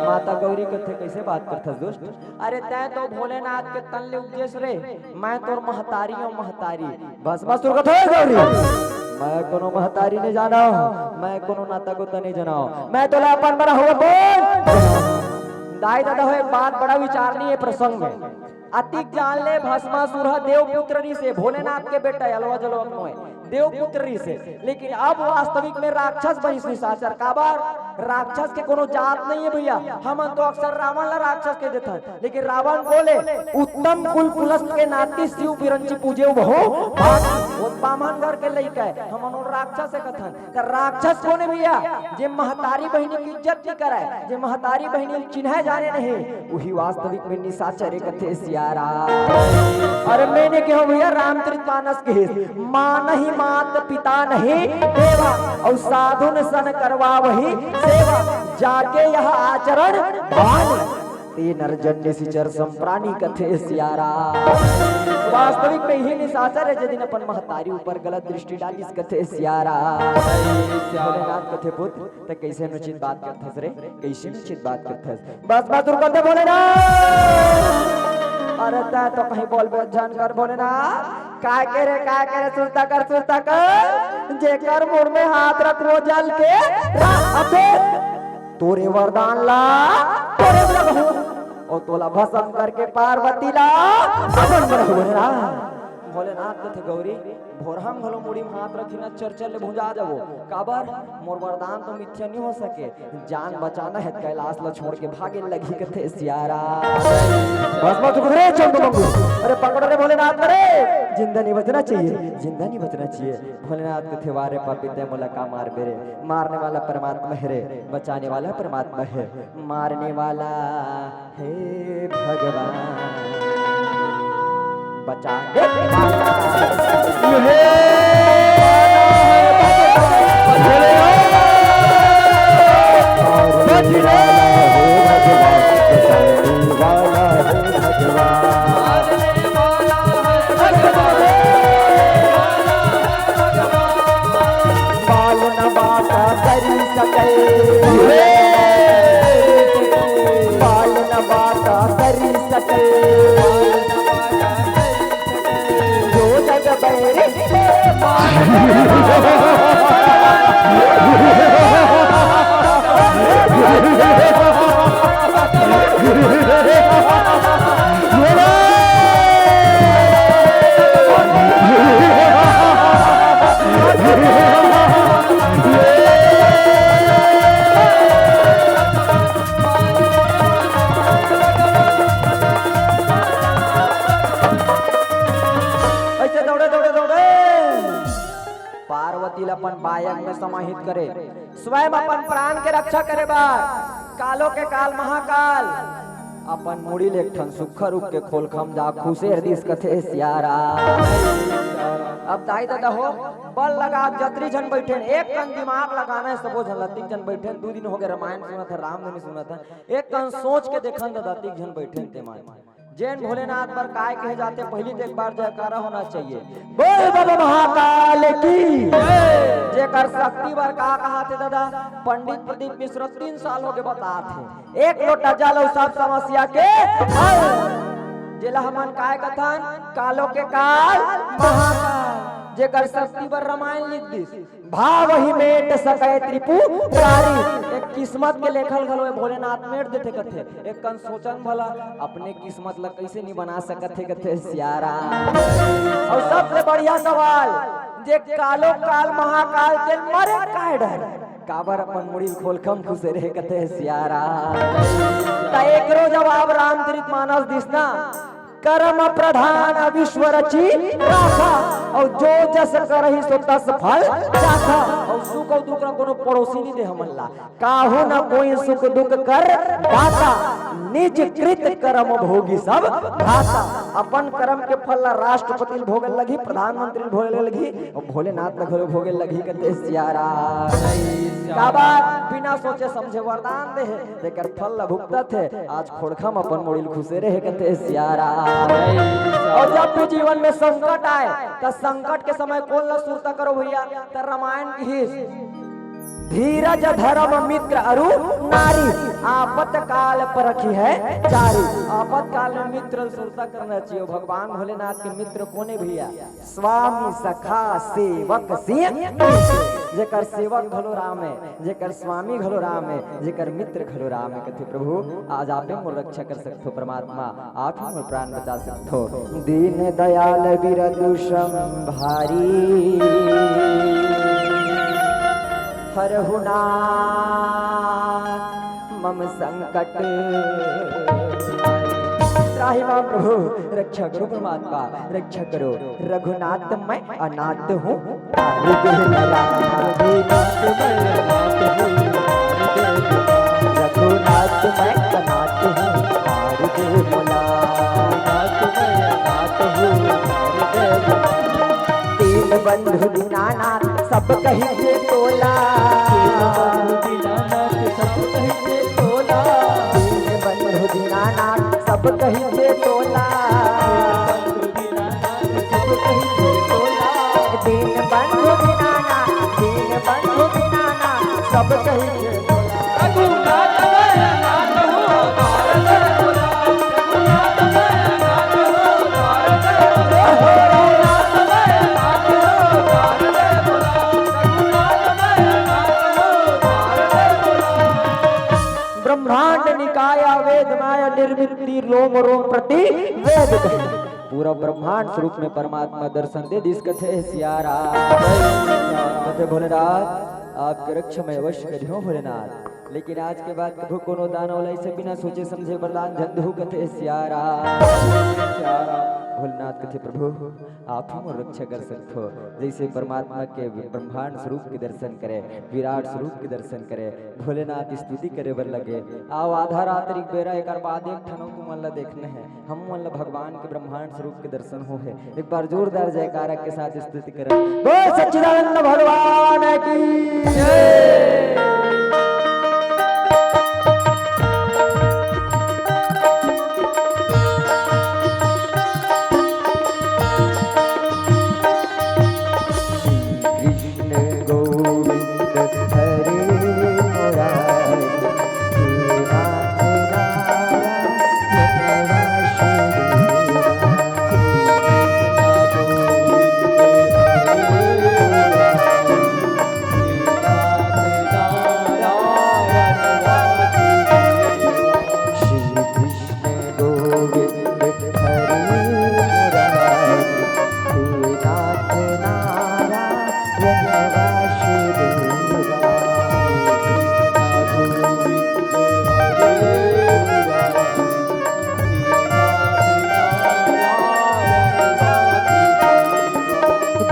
माता गौरी कथे, कैसे बात करथस दुष्ट? अरे तैं तो भोलेनाथ के तन ले उपजेस रे, मैं तोर महतारी हूं महतारी। भस्मासुर कथे गौरी, मैं कोनो महतारी नहीं जाना, मैं कोनो नाता गोता नहीं जाना, मैं तोला अपन बना हुआ बोल। दाई ददा हो, एक बात बड़ा विचारनीय प्रसंग में। अतिक जान ले, भस्मासुर ह देवपुत्र रिहिसे, भोलेनाथ के बेटा अलवा जलवा नोय, देवपुत्र रिहिसे। लेकिन अब वास्तविक में राक्षस बनिस निशाचर। काबर? राक्षस के कोनो जात नहीं है भैया। हमन तो अक्सर रावण ला राक्षस कह देथन, लेकिन रावण बोले उत्तम कुल पुलस्त के नाती शिव बिरंची पूजे बहु भाग। वो बामन घर के लइका है, हमन वो राक्षस से कथन। त राक्षस कोन हे भैया? जे महतारी बहिनी के इज्जत नइ करय, जे महतारी बहिनी ल चिन्हय जाने नहीं, उही वास्तविक में निशाचर कथे सियारा। अरे मैं नइ केहों भैया, रामचरित मानस के हे, माँ नहीं मात पिता नहीं देवा, अउ साधुन सन करवावही सेवा, जाके यह आचरण भान। ते नर जन निशिचर सम प्राणी कथे सियारा। वास्तविक में इही निशाचर हे, जे दिन अपन महतारी ऊपर गलत दृष्टि डालिस कथे सियारा। भोलेनाथ कथे, पुत्र, ते कैसे अनुचित बात करथस रे? कैसे अनुचित बात करथस? बस, बस, रुक दे भोलेनाथ। अरे तैं तो कहीं बोलबे झन कर भोलेनाथ। काय के रे, काय के रे, सुरता कर, सुरता कर। जेकर मुड़ में हाथ रख वो जल के रा-, अबे। तोरे वरदान ला तोरे में रखहूं, अउ तोला भस्म करके पार्वती ला अपन बनाहूं ना। भोलेनाथ कथे, गौरी, भोरहा म घलो मुड़ी म हाथ रखही ना, चरचर ले भुंजा जाबो। काबर? मोर वरदान तो मिथ्या नइ हो सके। जान बचाना हे, कैलाश ला छोड़ के भागे लगही कथे सियारा। भस्म चुक रे चंदू मंगू। अरे पकड़ो रे भोलेनाथ रे, जिंदा नहीं बचना चाहिए, जिंदा नहीं बचना चाहिए। भोलेनाथ कथे, वा रे पापी, तैं मोला का मारबे रे? मारने वाला परमात्मा हे रे, बचाने वाला परमात्मा हे। मारने वाला हे भगवान, बचाने वाला हे भगवान। बाल न बाता करी सके, बाल न बाता करी सके, जो जग बैरी ऐसे दौड़े, दौड़े, दौड़े पार्वती ला अपन बायंग में समाहित करे, स्वयं अपन प्राण के रक्षा करे बर कालो के काल महाकाल अपन मुड़ी ले एक ठन सुक्खा रूख के खोलखा म जा खुसेर दिस कथे सियारा। अब दाई ददा हो, बल लगा, जतरी झन बइठेन, एक कन दिमाग लगाना हे सबो झन ला। अतिक झन बइठेन, दू दिन होगे रामायण सुनत हे, रामधुनी सुनत हे, एक कन सोच के देखन ददा, अतिक झन बइठेन ते मन। जेन भोलेनाथ बर काय कहे जाथे, पहिली तो एक बार जयकारा होना चाहिए। बोल बाबा महाकाल की। जेकर शक्ति बर का कहाथे ददा, पंडित प्रदीप मिश्र तीन साल होगे बतात हे, एक लोटा जल अउ सब समस्या के हल। जेला हमन काय कथन, कालो के काल महाकाल, जेकर शक्ति बर रामायण लिख दिस। भाव ही मेट सकै त्रिपुरारी। एक किस्मत के लेखल घलो ए भोलेनाथ मेट देथे कथे। एक कन सोचन भला, अपने किस्मत ला कइसे नी बना सकत हे कथे सियारा। अउ सबले बढ़िया सवाल, जे कालो काल महाकाल तेन मरे काय डर, काबर अपन मुड़ी ल खोलखम खुसे रहे कथे सियारा। त एकरो जवाब रामचरित मानस दिस ना, करम प्रधान विश्व रची राखा, अउ जो जस करही सो तस फल चाखा। अउ सुख अउ दुख ला कोनो पड़ोसी नी दे हमन ला, काहू न कोई सुख दुख कर दाता, निज कृत करम भोगी सब भ्राता। अपन करम के फल ला राष्ट्रपति ल भोगे लगही, प्रधानमंत्री ल भोगे लगही, अउ भोलेनाथ ल घलो भोगे लगही कथे सियारा। काबर बिना सोचे समझे वरदान दे हे, तेकर फल ला भुगतत हे। आज खोड़खा म अपन मुड़ी ल खुसे रहे कथे सियारा। अउ जब भी जीवन में संकट आए, त संकट के समय कोन ला सुरता करो भैया? त रामायण किहिस, धीरज धर्म मित्र अरु नारी, आपत काल परखिहै चारी। आपत काल में मित्र ल सुरता करना चाहिए। भगवान भोलेनाथ के मित्र कोन ए भैया? स्वामी सखा सेवक सिय। जेकर सेवक घलो राम हे, जेकर स्वामी घलो राम हे, जेकर मित्र घलो राम हे। कथे प्रभु, आज आपे मोर रक्षा कर सकथो परमात्मा, आप ही मोर प्राण बचा सकथो। दीन दयाल बिरदु संभारी, हरहु नाथ मम संकट। त्राहि माम प्रभु, रक्षा करो परमात्मा, रक्षा करो। रघुनाथ मैं अनाथ हूँ, तार दे मेरा। रघुनाथ मैं अनाथ हूँ, तार दे मेरा। रघुनाथ मैं अनाथ हूँ, तार दे मोला। रघुनाथ मैं अनाथ हूँ, तार दे मोला। दीन बंधु दीनानाथ सब कहिथे तोला। दीन बंधु दीनानाथ सब कहिथे तोला। दीन बंधु दीनानाथ सब कहिथे तोला। दीन बंधु दीनानाथ, दीन बंधु दीनानाथ, दीन बंधु दीनानाथ सब कहिथे तोला। रघुनाथ मैं अनाथ हूँ, तार दे मोला। रघुनाथ मैं अनाथ हूँ, तार दे मोला। रघुनाथ मैं अनाथ हूँ, तार दे मोला। रघुनाथ मैं अनाथ हूँ, तार दे मोला। ब्रह्मांड निकाय वेद माया निर्मित तीर लोम रोम प्रति वेद कहे। पूरा ब्रह्मांड स्वरूप में परमात्मा दर्शन दे दिस कथे सियारा। कथे भोलेनाथ, आपके रक्षा मैं अवश्य करिहूँ भोलेनाथ, लेकिन आज के बाद कभू कोनो दानव ला ऐसे बिना सोचे समझे वरदान झन दूहू कथे सियारा। सियारा। भोलेनाथ कथे प्रभु, आप ही मोर रक्षा कर सकथो। जैसे परमात्मा के ब्रह्मांड स्वरूप के दर्शन करे, विराट स्वरूप के दर्शन करे, भोलेनाथ स्तुति करे बर लगे। आओ आधा रात्रि के बेरा, एकर बाद एक ठन अउ तुमन ला देखना हे, हम मन ला भगवान के ब्रह्मांड स्वरूप के दर्शन हो हे। एक बार जोरदार जयकारा के साथ स्तुति करन। बोल सच्चिदानंद भगवान की जय। श्री कृष्ण गोविंद हरे मुरारी, हे नाथ नारायण वासुदेवा। श्री कृष्ण गोविंद हरे मुरारी, हे नाथ नारायण वासुदेवा। श्री कृष्ण गोविंद हरे मुरारी, हे नाथ नारायण वासुदेवा।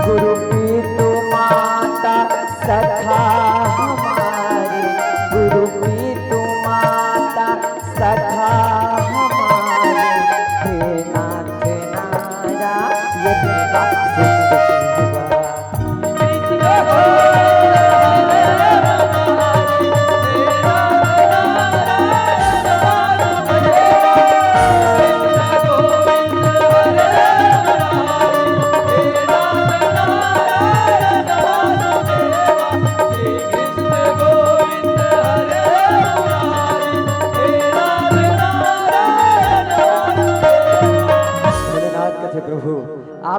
गुरु पितु माता सखा हमारे, गुरु पितु माता सखा हमारे, हे नाथ नारायण वासुदेवा।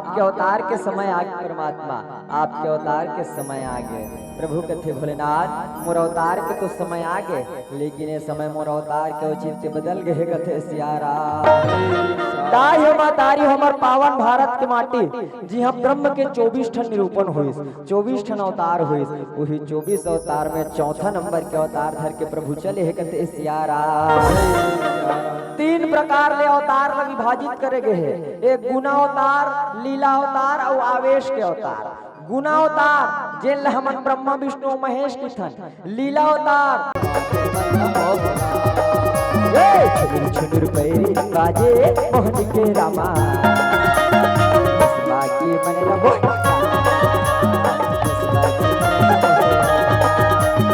आपके अवतार के समय आगे परमात्मा, आपके अवतार के समय आगे। प्रभु कथे भोलेनाथ, मोर अवतार के तो समय आगे, लेकिन ये समय मोर अवतार के औचित्य बदल गए हे कथे सिया राम। दाई हो महतारी हो हमर पावन भारत के माटी, जिहां ब्रह्म के चौबीस ठन निरूपण होइस, चौबीस ठन अवतार होइस, उही चौबीस अवतार में चौथा नंबर के अवतार धर के प्रभु चले हे कथे सिया राम। तीन प्रकार ले अवतार ला विभाजित करे गए हे, एक गुण अवतार, लीला अवतार अउ आवेश के अवतार। गुण अवतार जेन ला हमन ब्रह्मा विष्णु महेश किथन, लीला अवतार। ए, छुनुर छुनुर पैरी बाजे मोहनी के रामा। बाकी मन रबो।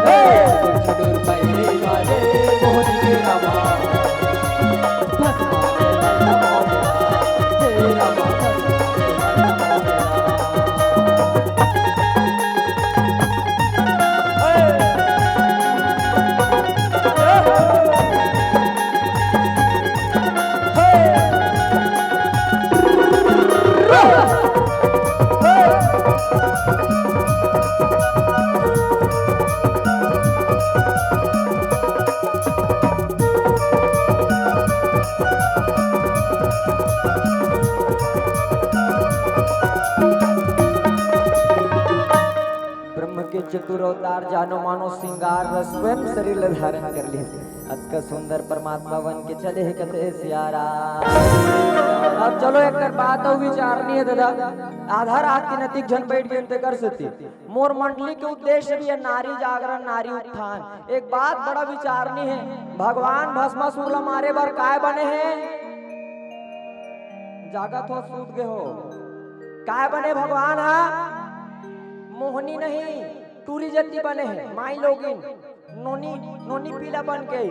ए, छुनुर छुनुर पैरी बाजे मोहनी के रामा। ब्रह्म के चतुर अवतार जानो मानो श्रृंगार रस स्वयं शरीर ल धारण कर लिस। अतका सुंदर परमात्मा बन के चले हे कथे सिया राम। अब चलो एक बात अउ विचारनी हे दादा, आधा रात के नतिक झन बैठ गेन तेकर सेती। मोर मंडली के उद्देश्य भी हे नारी जागरण, नारी उत्थान। एक बात बड़ा विचारनी हे, भगवान भस्मासुर ला मारे बर काय बने हे? जागत हो, सूत गे हो, काय बने भगवान हा? मोहनी नहीं, टूरी जति बने हे, माई लोगिन, नोनी, नोनी पीला बन के।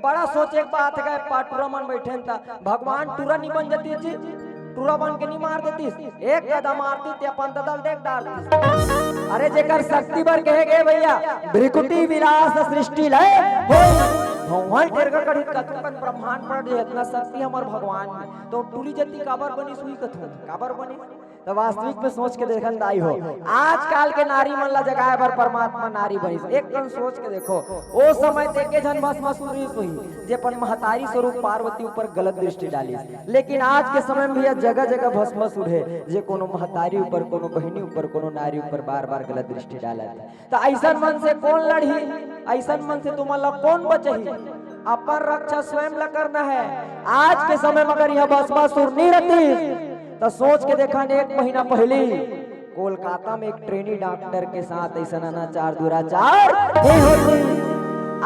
बड़ा सोचे के बात हे, पाटुरा मन बैठे त भगवान टूरा नहीं बन जतिस जी, टूरा बन के नहीं मार देतिस, एक कदम मारतिस ते अपन ददल देख डारतिस। अरे जेकर शक्ति बर कहे गए भैया, भृकुटी विलास सृष्टि लय होई। भगवान टेरगा कढ़ी कतकन ब्रह्मांड पर जे इतना शक्ति हमर भगवान में, तो टूरी जति काबर बनिस हुई कथो, काबर बनिस? तो वास्तविक में सोच के देखन दाई हो, आजकल के नारी मन ला जगाए बर परमात्मा नारी बनिस। एक कन सोच के देखो, ओ समय ते के झन भस्मासुर रिस होही, जे अपन महतारी स्वरूप पार्वती ऊपर गलत दृष्टि डालिस। लेकिन आज के समय में भैया जगह जगह भस्मासुर हे, जे कोनो महतारी ऊपर, कोनो बहिनी ऊपर, कोनो नारी ऊपर बार बार गलत दृष्टि डालत हे। त अइसन मन से कोन लड़ही? अइसन मन से तुमन ला कोन बचही? अपन रक्षा स्वयं ला करना हे। आज के समय में अगर इहाँ भस्मासुर नहीं रहतिस, त सोच के देखन, एक महीना पहिली कोलकाता में एक ट्रेनी डॉक्टर के साथ अइसन अनाचार दुराचार नहीं होतिस।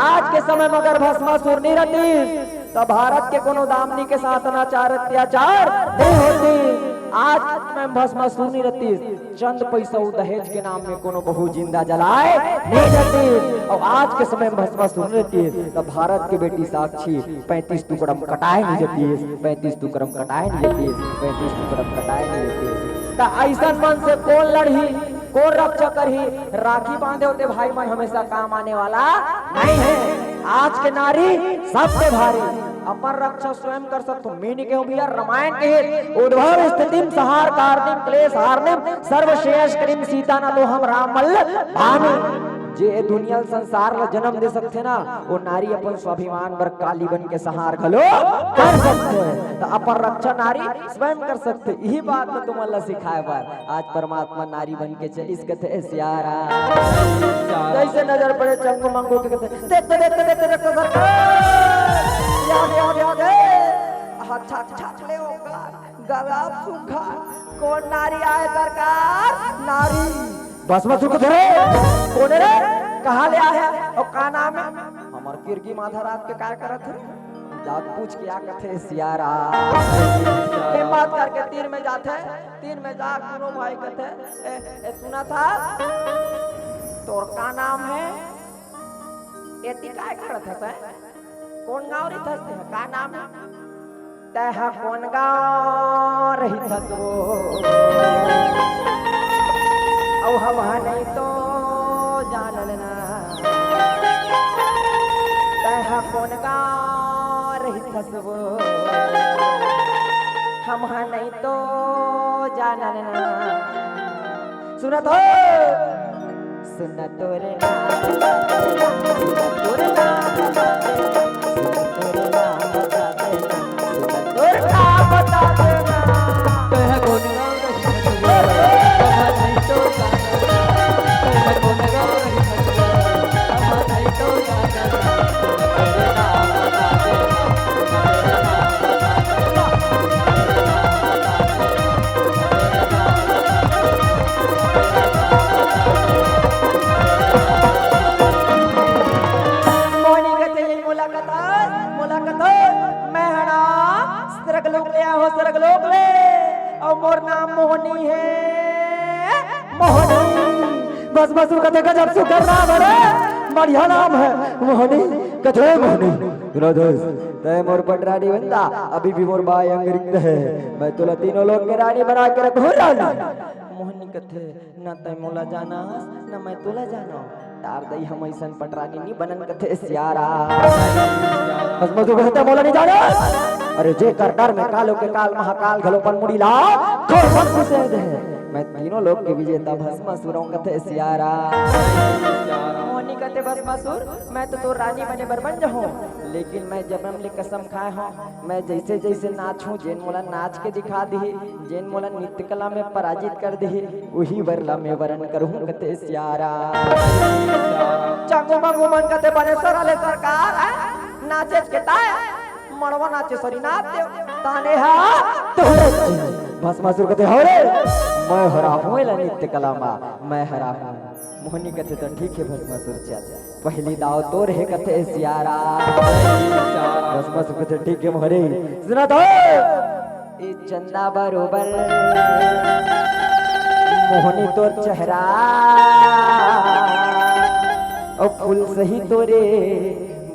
आज के समय में अगर भस्मासुर नहीं रहतिस, त भारत के कोनो दामिनी के साथ अनाचार अत्याचार नहीं होतिस। आज के समय में भस्मासुर नहीं रहतिस, चंद पइसा अउ दहेज के नाम में कोनो बहू जिंदा जलाए नहीं जातिस। अउ आज के समय में भस्मासुर नहीं रहतिस, त भारत के बेटी साक्षी पैंतीस टुकड़ा में कटाए नहीं जातिस, पैंतीस टुकड़ा में कटाए नहीं जातिस, पैंतीस टुकड़ा में कटाए नहीं जातिस। त अइसन मन से कोन लड़ही, कोन रक्षा करही? राखी बांधे होते भाई मन हमेशा काम आने वाला नहीं हे। आज के नारी सबसे भारी, अपन रक्षा स्वयं कर सकथो। मैं नहीं कहूं भैया, रामायण के हे, "उद्भव स्थितिम संहार कारणिम क्लेश हारणिम सर्व श्रेयस्करीम सीता न तो हम राम मल्ल भामी।" जे ए दुनिया ल, संसार ल जन्म दे सकथे ना, वो नारी अपन स्वाभिमान बर काली बन के संहार घलो कर सकथे। त अपन रक्षा नारी स्वयं कर सकथे। इही बात ल तुमन ल सिखाए बर आज परमात्मा नारी बन के चलिस कथे सिया राम। जैसे नजर पड़े चंगू मंगू के कथे, "देखते, देखते, देखते, देखते सरकार, ये आ गए, आ गए, आ गए।" अच्छा, अच्छा, ले होगा, गलाब सूखा, कोन नारी आए सरकार? नारी। भस्मासुर कथे रे, कोन हे रे? कहाँ ले आए हे? अउ का नाम हे? हमर किरगी माधराज के काय करत हे? जाके पूछ के आ कथे सिया राम। हिम्मत करके तीर में जाथे, तीर में जाके दोनों भाई कथे, "ए, ए, सुनत हस? तोर का नाम हे? एती काय करत हस तैं? कोन गाँव रहिथस तैं? का नाम हे?" "तैं ह कोन गाँव रहिथस वो? अउ हम ह नहीं तो जानन ना। तैं ह कोन गाँव रहिथस वो?" हम हा नहीं तो जानन ना। सुनत हो? सुन तोर नाम बता दे ना, सुन तोर नाम बता दे ना, सुन तोर नाम बता दे ना, सुन तोर नाम बता दे ना। तोहे गुण गाँव रही मधुआ, हम हा नहीं तो जानन ना। तोहे गुण गाँव रही मधुआ, हम हा नहीं तो जानन ना। मोहनी कथे, "ये मोला कथस, मोला कथस, मैं हड़ा स्वर्गलोक ले आहो, स्वर्गलोक ले, अउ मोर नाम मोहनी हे, मोहनी।" भस्मासुर कथे, "गजब सुघर नाम हे रे, बढ़िया नाम हे मोहनी।" कथे, "मोहनी, सुना दोस्त, तय मोर पटरानी बनता, अभी भी मोर बाय अंग रिक्त हे, मैं तोला तीनों लोक के रानी बना के रखहूँ रानी।" मोहनी कथे, "न तय मोला जानस, न मैं तोला जानव। तार दई हम अइसन पटरानी नी बनन," कथे सियारा। भस्मासुर कथे, "मोला नी जानस?" अरे जेकर डर में कालो के काल महाकाल घलो अपन मुड़ी ला खोल खोल खुसे दे। मैं तीनों लोक के विजेता भस्मासुर हूँ, कथे सियारा। मोहनी कथे, "भस्मासुर, मैं तो तोर रानी बने बर बन जहूँ, लेकिन मैं जनम ले कसम खाए हूँ, मैं जइसे जइसे नाचहूँ, जेन मोला नाच के दिखा दिही, जेन मोला नृत्य कला में पराजित कर दिही, उही बर ला मैं वरण करहूँ," कथे सियारा। चंगू मंगू मन कथे, "बने सरा ले सरकार, हैं? नाचे के ताय, मड़वा नाचे सरी नाच देव, ताने हा तोहरे।" भस्मासुर कथे, "हो रे, मैं हराहूँ एला नृत्य कला मा, मैं हराहूँ।" मोहनी कथे, "तो ठीक हे भस्मासुर, चल।" पहली दाव तोर हे कथे सियारा। भस्मासुर कथे, "ठीक हे मोहरी।" सुना तो, ए चंदा बरोबर मोहनी तोर चेहरा, अउ फूल सही तोरे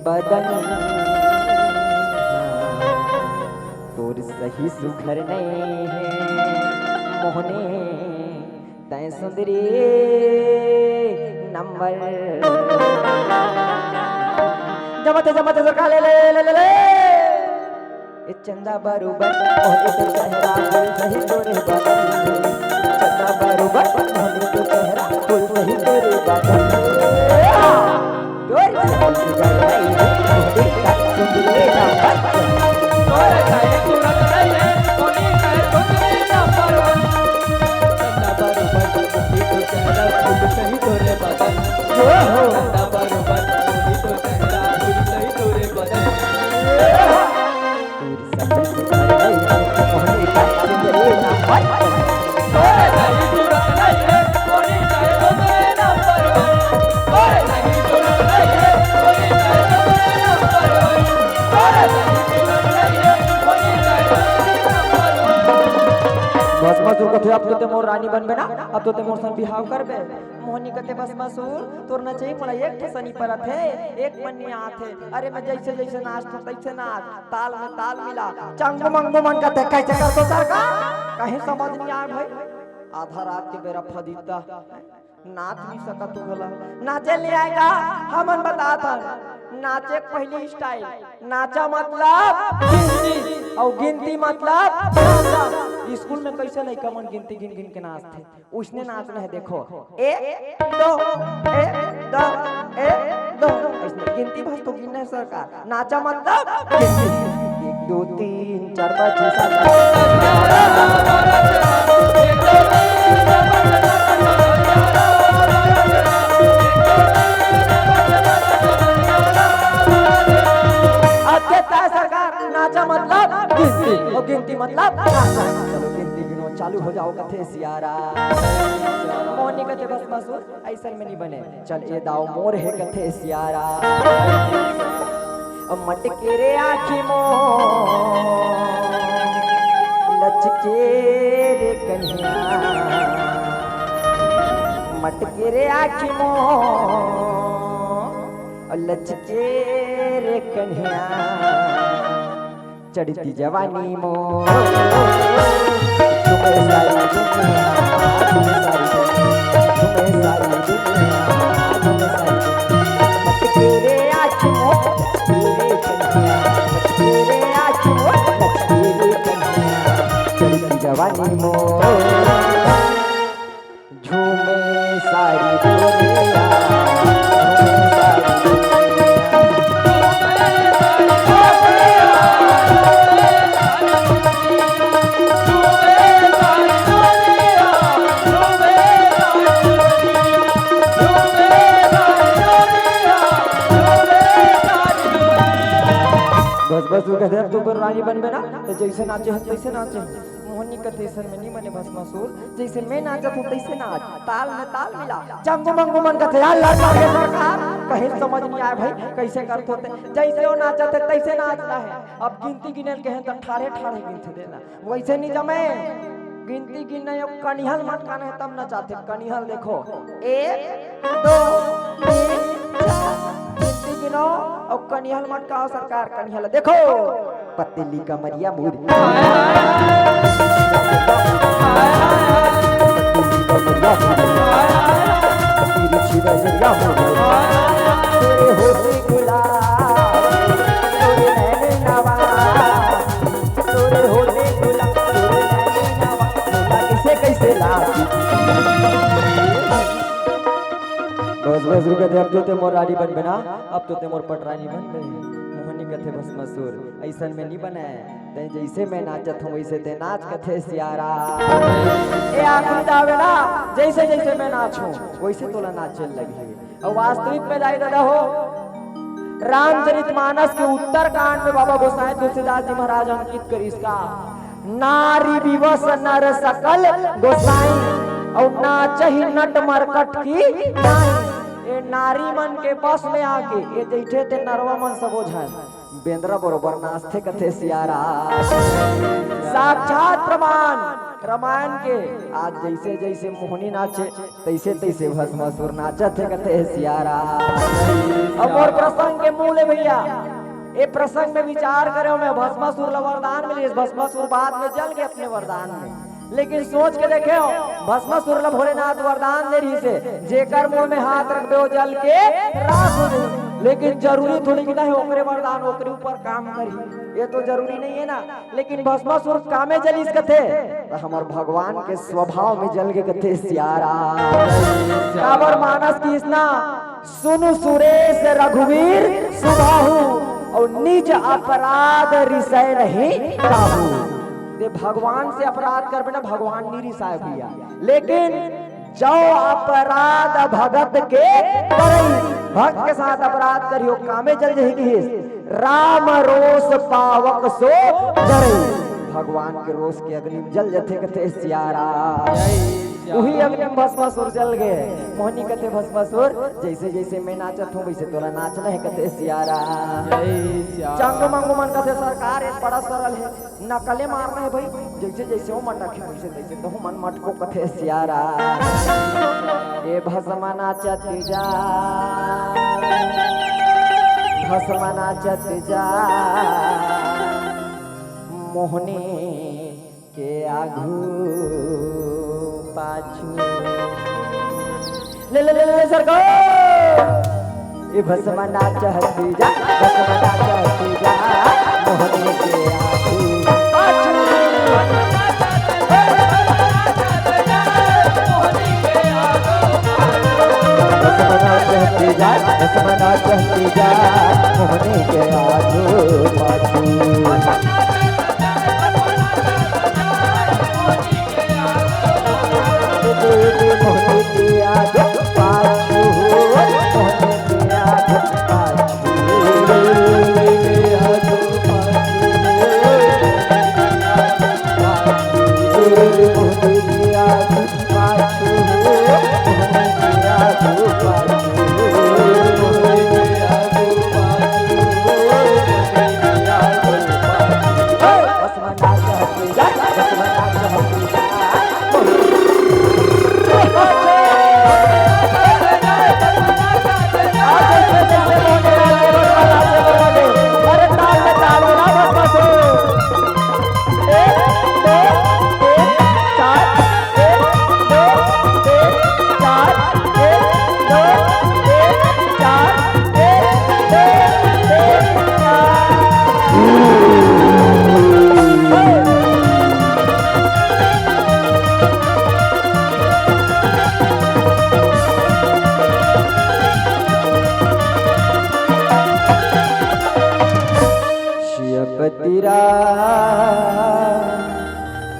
बदन, तोर सही सुघर नहीं हे मोहनी। तैं सुंदरी नंबर। जमत हे, जमत हे सरकार, ले, ले, ले, ले, ले। ए चंदा बरोबर, मोहनी तो चेहरा, फूल सही तोरे बदन। चंदा बरोबर, मोहनी तो चेहरा, फूल सही तोरे बदन। तोर भस्मासुर कथे, "अब तो तैं मोर रानी बनबे ना, अब तो तैं मोर संग बिहाव करबे।" मोहनी कथे, "भस्मासुर, तोर नचई मोला एक ठे सनी परत हे, एक मन नइ आत हे। अरे मैं जइसे जइसे नाचथों तइसे नाच, ताल में ताल मिला।" चंगू मंगू मन कथे, "कइसे करथों सरकार? कहीं समझ नइ आय भाई।" आधा रात के बेरा फदीता नाच नइ सकत हूँ भला, नाचे नइ आय का? हमन बतात हन, नाचे के पहली style, नाचा मतलब गिनती, अउ गिनती मतलब नाचा। स्कूल में कइसे लइका मन गिनती गिन गिन के नाचथे, उसने नाचना हे। देखो, एक, दो, एक, दो, एक, दो। अइसने गिनती बस तो गिनना हे सरकार। नाचा मतलब एक, दो, तीन, चार, पाँच, छः, सात, आठ। अब के तय सरकार, नाचा मतलब गिनती, अउ गिनती मतलब नाचा। चलो गिनती गिनो, चालू हो जाओ कथे सियारा। मोहनी कथे, "भस्मासुर, अइसन में नइ बने।" चल ए दाव मोर हे कथे सियारा। अब मटके रे आँखी मोर, लचके रे कन्हिया। मटके रे आँखी मोर, लचके रे कन्हिया। चढ़ती जवानी मोर, झूमे सारी दुनिया, झूमे सारी दुनिया, झूमे सारी दुनिया, झूमे सारी दुनिया। लचके रे आँखी मोर, लचके रे कन्हिया, लचके रे आँखी मोर, लचके रे कन्हिया। पानी मोर झूमे सारी दुनिया, झूमे सारी दुनिया। बस, बस, वो कहते, "अब तू रानी बनबे ना, तो जैसे नाचे हो, तैसे नाचे हो।" मोहनी कथे, "अइसन में नहीं बने भस्मासुर, जैसे मैं नाचत हूँ, तैसे नाच, ताल में ताल मिला।" चंगू मंगू मन कथे, "यार, लड़का के सरकार, कहीं समझ नहीं आए भाई, कैसे करत होते, जैसे वो नाचत है, तैसे नाचना है।" अब गिनती गिने ल कहें तो ठाढ़े ठाढ़े गिनथे देना, वैसे नहीं जमे। गिनती गिनना, यो कनिहल मटकाना है, तब नचाथे। कनिहल देखो, एक, दो, तीन, चार। गिनती गिनो अउ कनिहल मटकाओ सरकार। कनिहल देखो, पतली कमरिया मोरी, पतली कमरिया मोरी, तिरछी नजरिया मोरी, तोरे होठ गुलाब, तोरे नैन नवा, तोरे होले गुलाब, तोरे नैनी नवा, तोला कइसे कइसे लागी। बस, बस, रुके दे, अब तो ते मोर रानी बनबे ना, अब तो ते मोर पटरानी बनबे। मोहनी कथे भस्मासुर, "अइसन में नहीं बने, ते जैसे मैं नाचत हूँ, वैसे ते नाच," कथे सियारा। ए आखिरी दावे ना, जैसे जैसे मैं नाचूं, वैसे तोला नाचे लगही। अउ वास्तविक में दाई ददा हो, रामचरितमानस के उत्तरकांड में बाबा गोसाई तुलसीदास जी महाराज अंकित करिस का, "नारी विवश नर सकल गोसाई, अउ नाचहि नट मरकट की नाई।" ए नारी मन के बस में आके, ए जैठे ते नरवा मन सबो झन बेंदरा बरोबर नाचथे कथे सियारा। साक्षात प्रमाण रामायण के, आज जैसे जैसे मोहनी नाचे, तैसे तैसे भस्मासुर नाचत हे कथे सियारा। अब मोर प्रसंग के मूल हे भैया, ए प्रसंग में विचार करे में भस्मासुर ला वरदान मिलिस, भस्मासुर बाद में जल गे अपने वरदान में। लेकिन सोच के देखे हो, भस्मासुर ला भोलेनाथ वरदान दे रहिस हे, जेकर मुंह में हाथ रखबे वो जल के राख हो जाही। लेकिन जरूरी थोड़ी कि नहीं ओकरे वरदान ओकरे ऊपर काम करही, ये तो जरूरी नहीं है ना। लेकिन भस्मासुर कामे जलिस कथे, त हमर भगवान के स्वभाव में जल गे कथे सियारा। काबर मानस किहिस ना, "सुनु सुरेश रघुवीर सुबाहु, अउ निज अपराध रिसै नहीं काहू।" ते भगवान से अपराध करबे ना, भगवान नहीं रिसाय भैया, लेकिन जो अपराध भगत के करई, भक्त के साथ अपराध करियो, कामे जल जही किहिस, "राम रोष पावक सो जरई।" भगवान के रोष के अग्नि में जल जथे कथे सियारा। उही अग्नि में भस्मासुर जल गे। मोहनी कथे भस्मासुर, "जैसे जैसे मैं नाचत हूँ, वैसे तोला नाचना है," कथे सियारा। जय सिया राम। चंगू मंगू मन कथे, "सरकार, ये बड़ा सरल है।" नकले मारना है भाई, जैसे जैसे वो मटक है, वैसे तैसे तो मन मटको कथे सियारा। ए भस्म नाचत जा, भस्म नाचत जा, मोहनी के आगू पाछू। ले, ले, ले, ले, सरकार। ए भस्म नाचत जा, भस्म नाचत जा, मोहनी के आगू पाछू। भस्म नाचत जा, भस्म नाचत जा, मोहनी के आगू पाछू।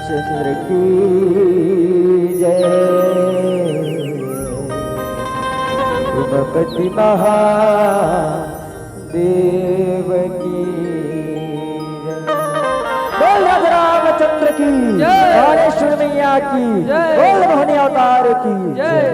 चंद्र की जय, उमापति महादेव की जय। बोल राजा रामचंद्र की, जय। बालेश्वर मैया की, जय। बोल मोहनी अवतार की जय।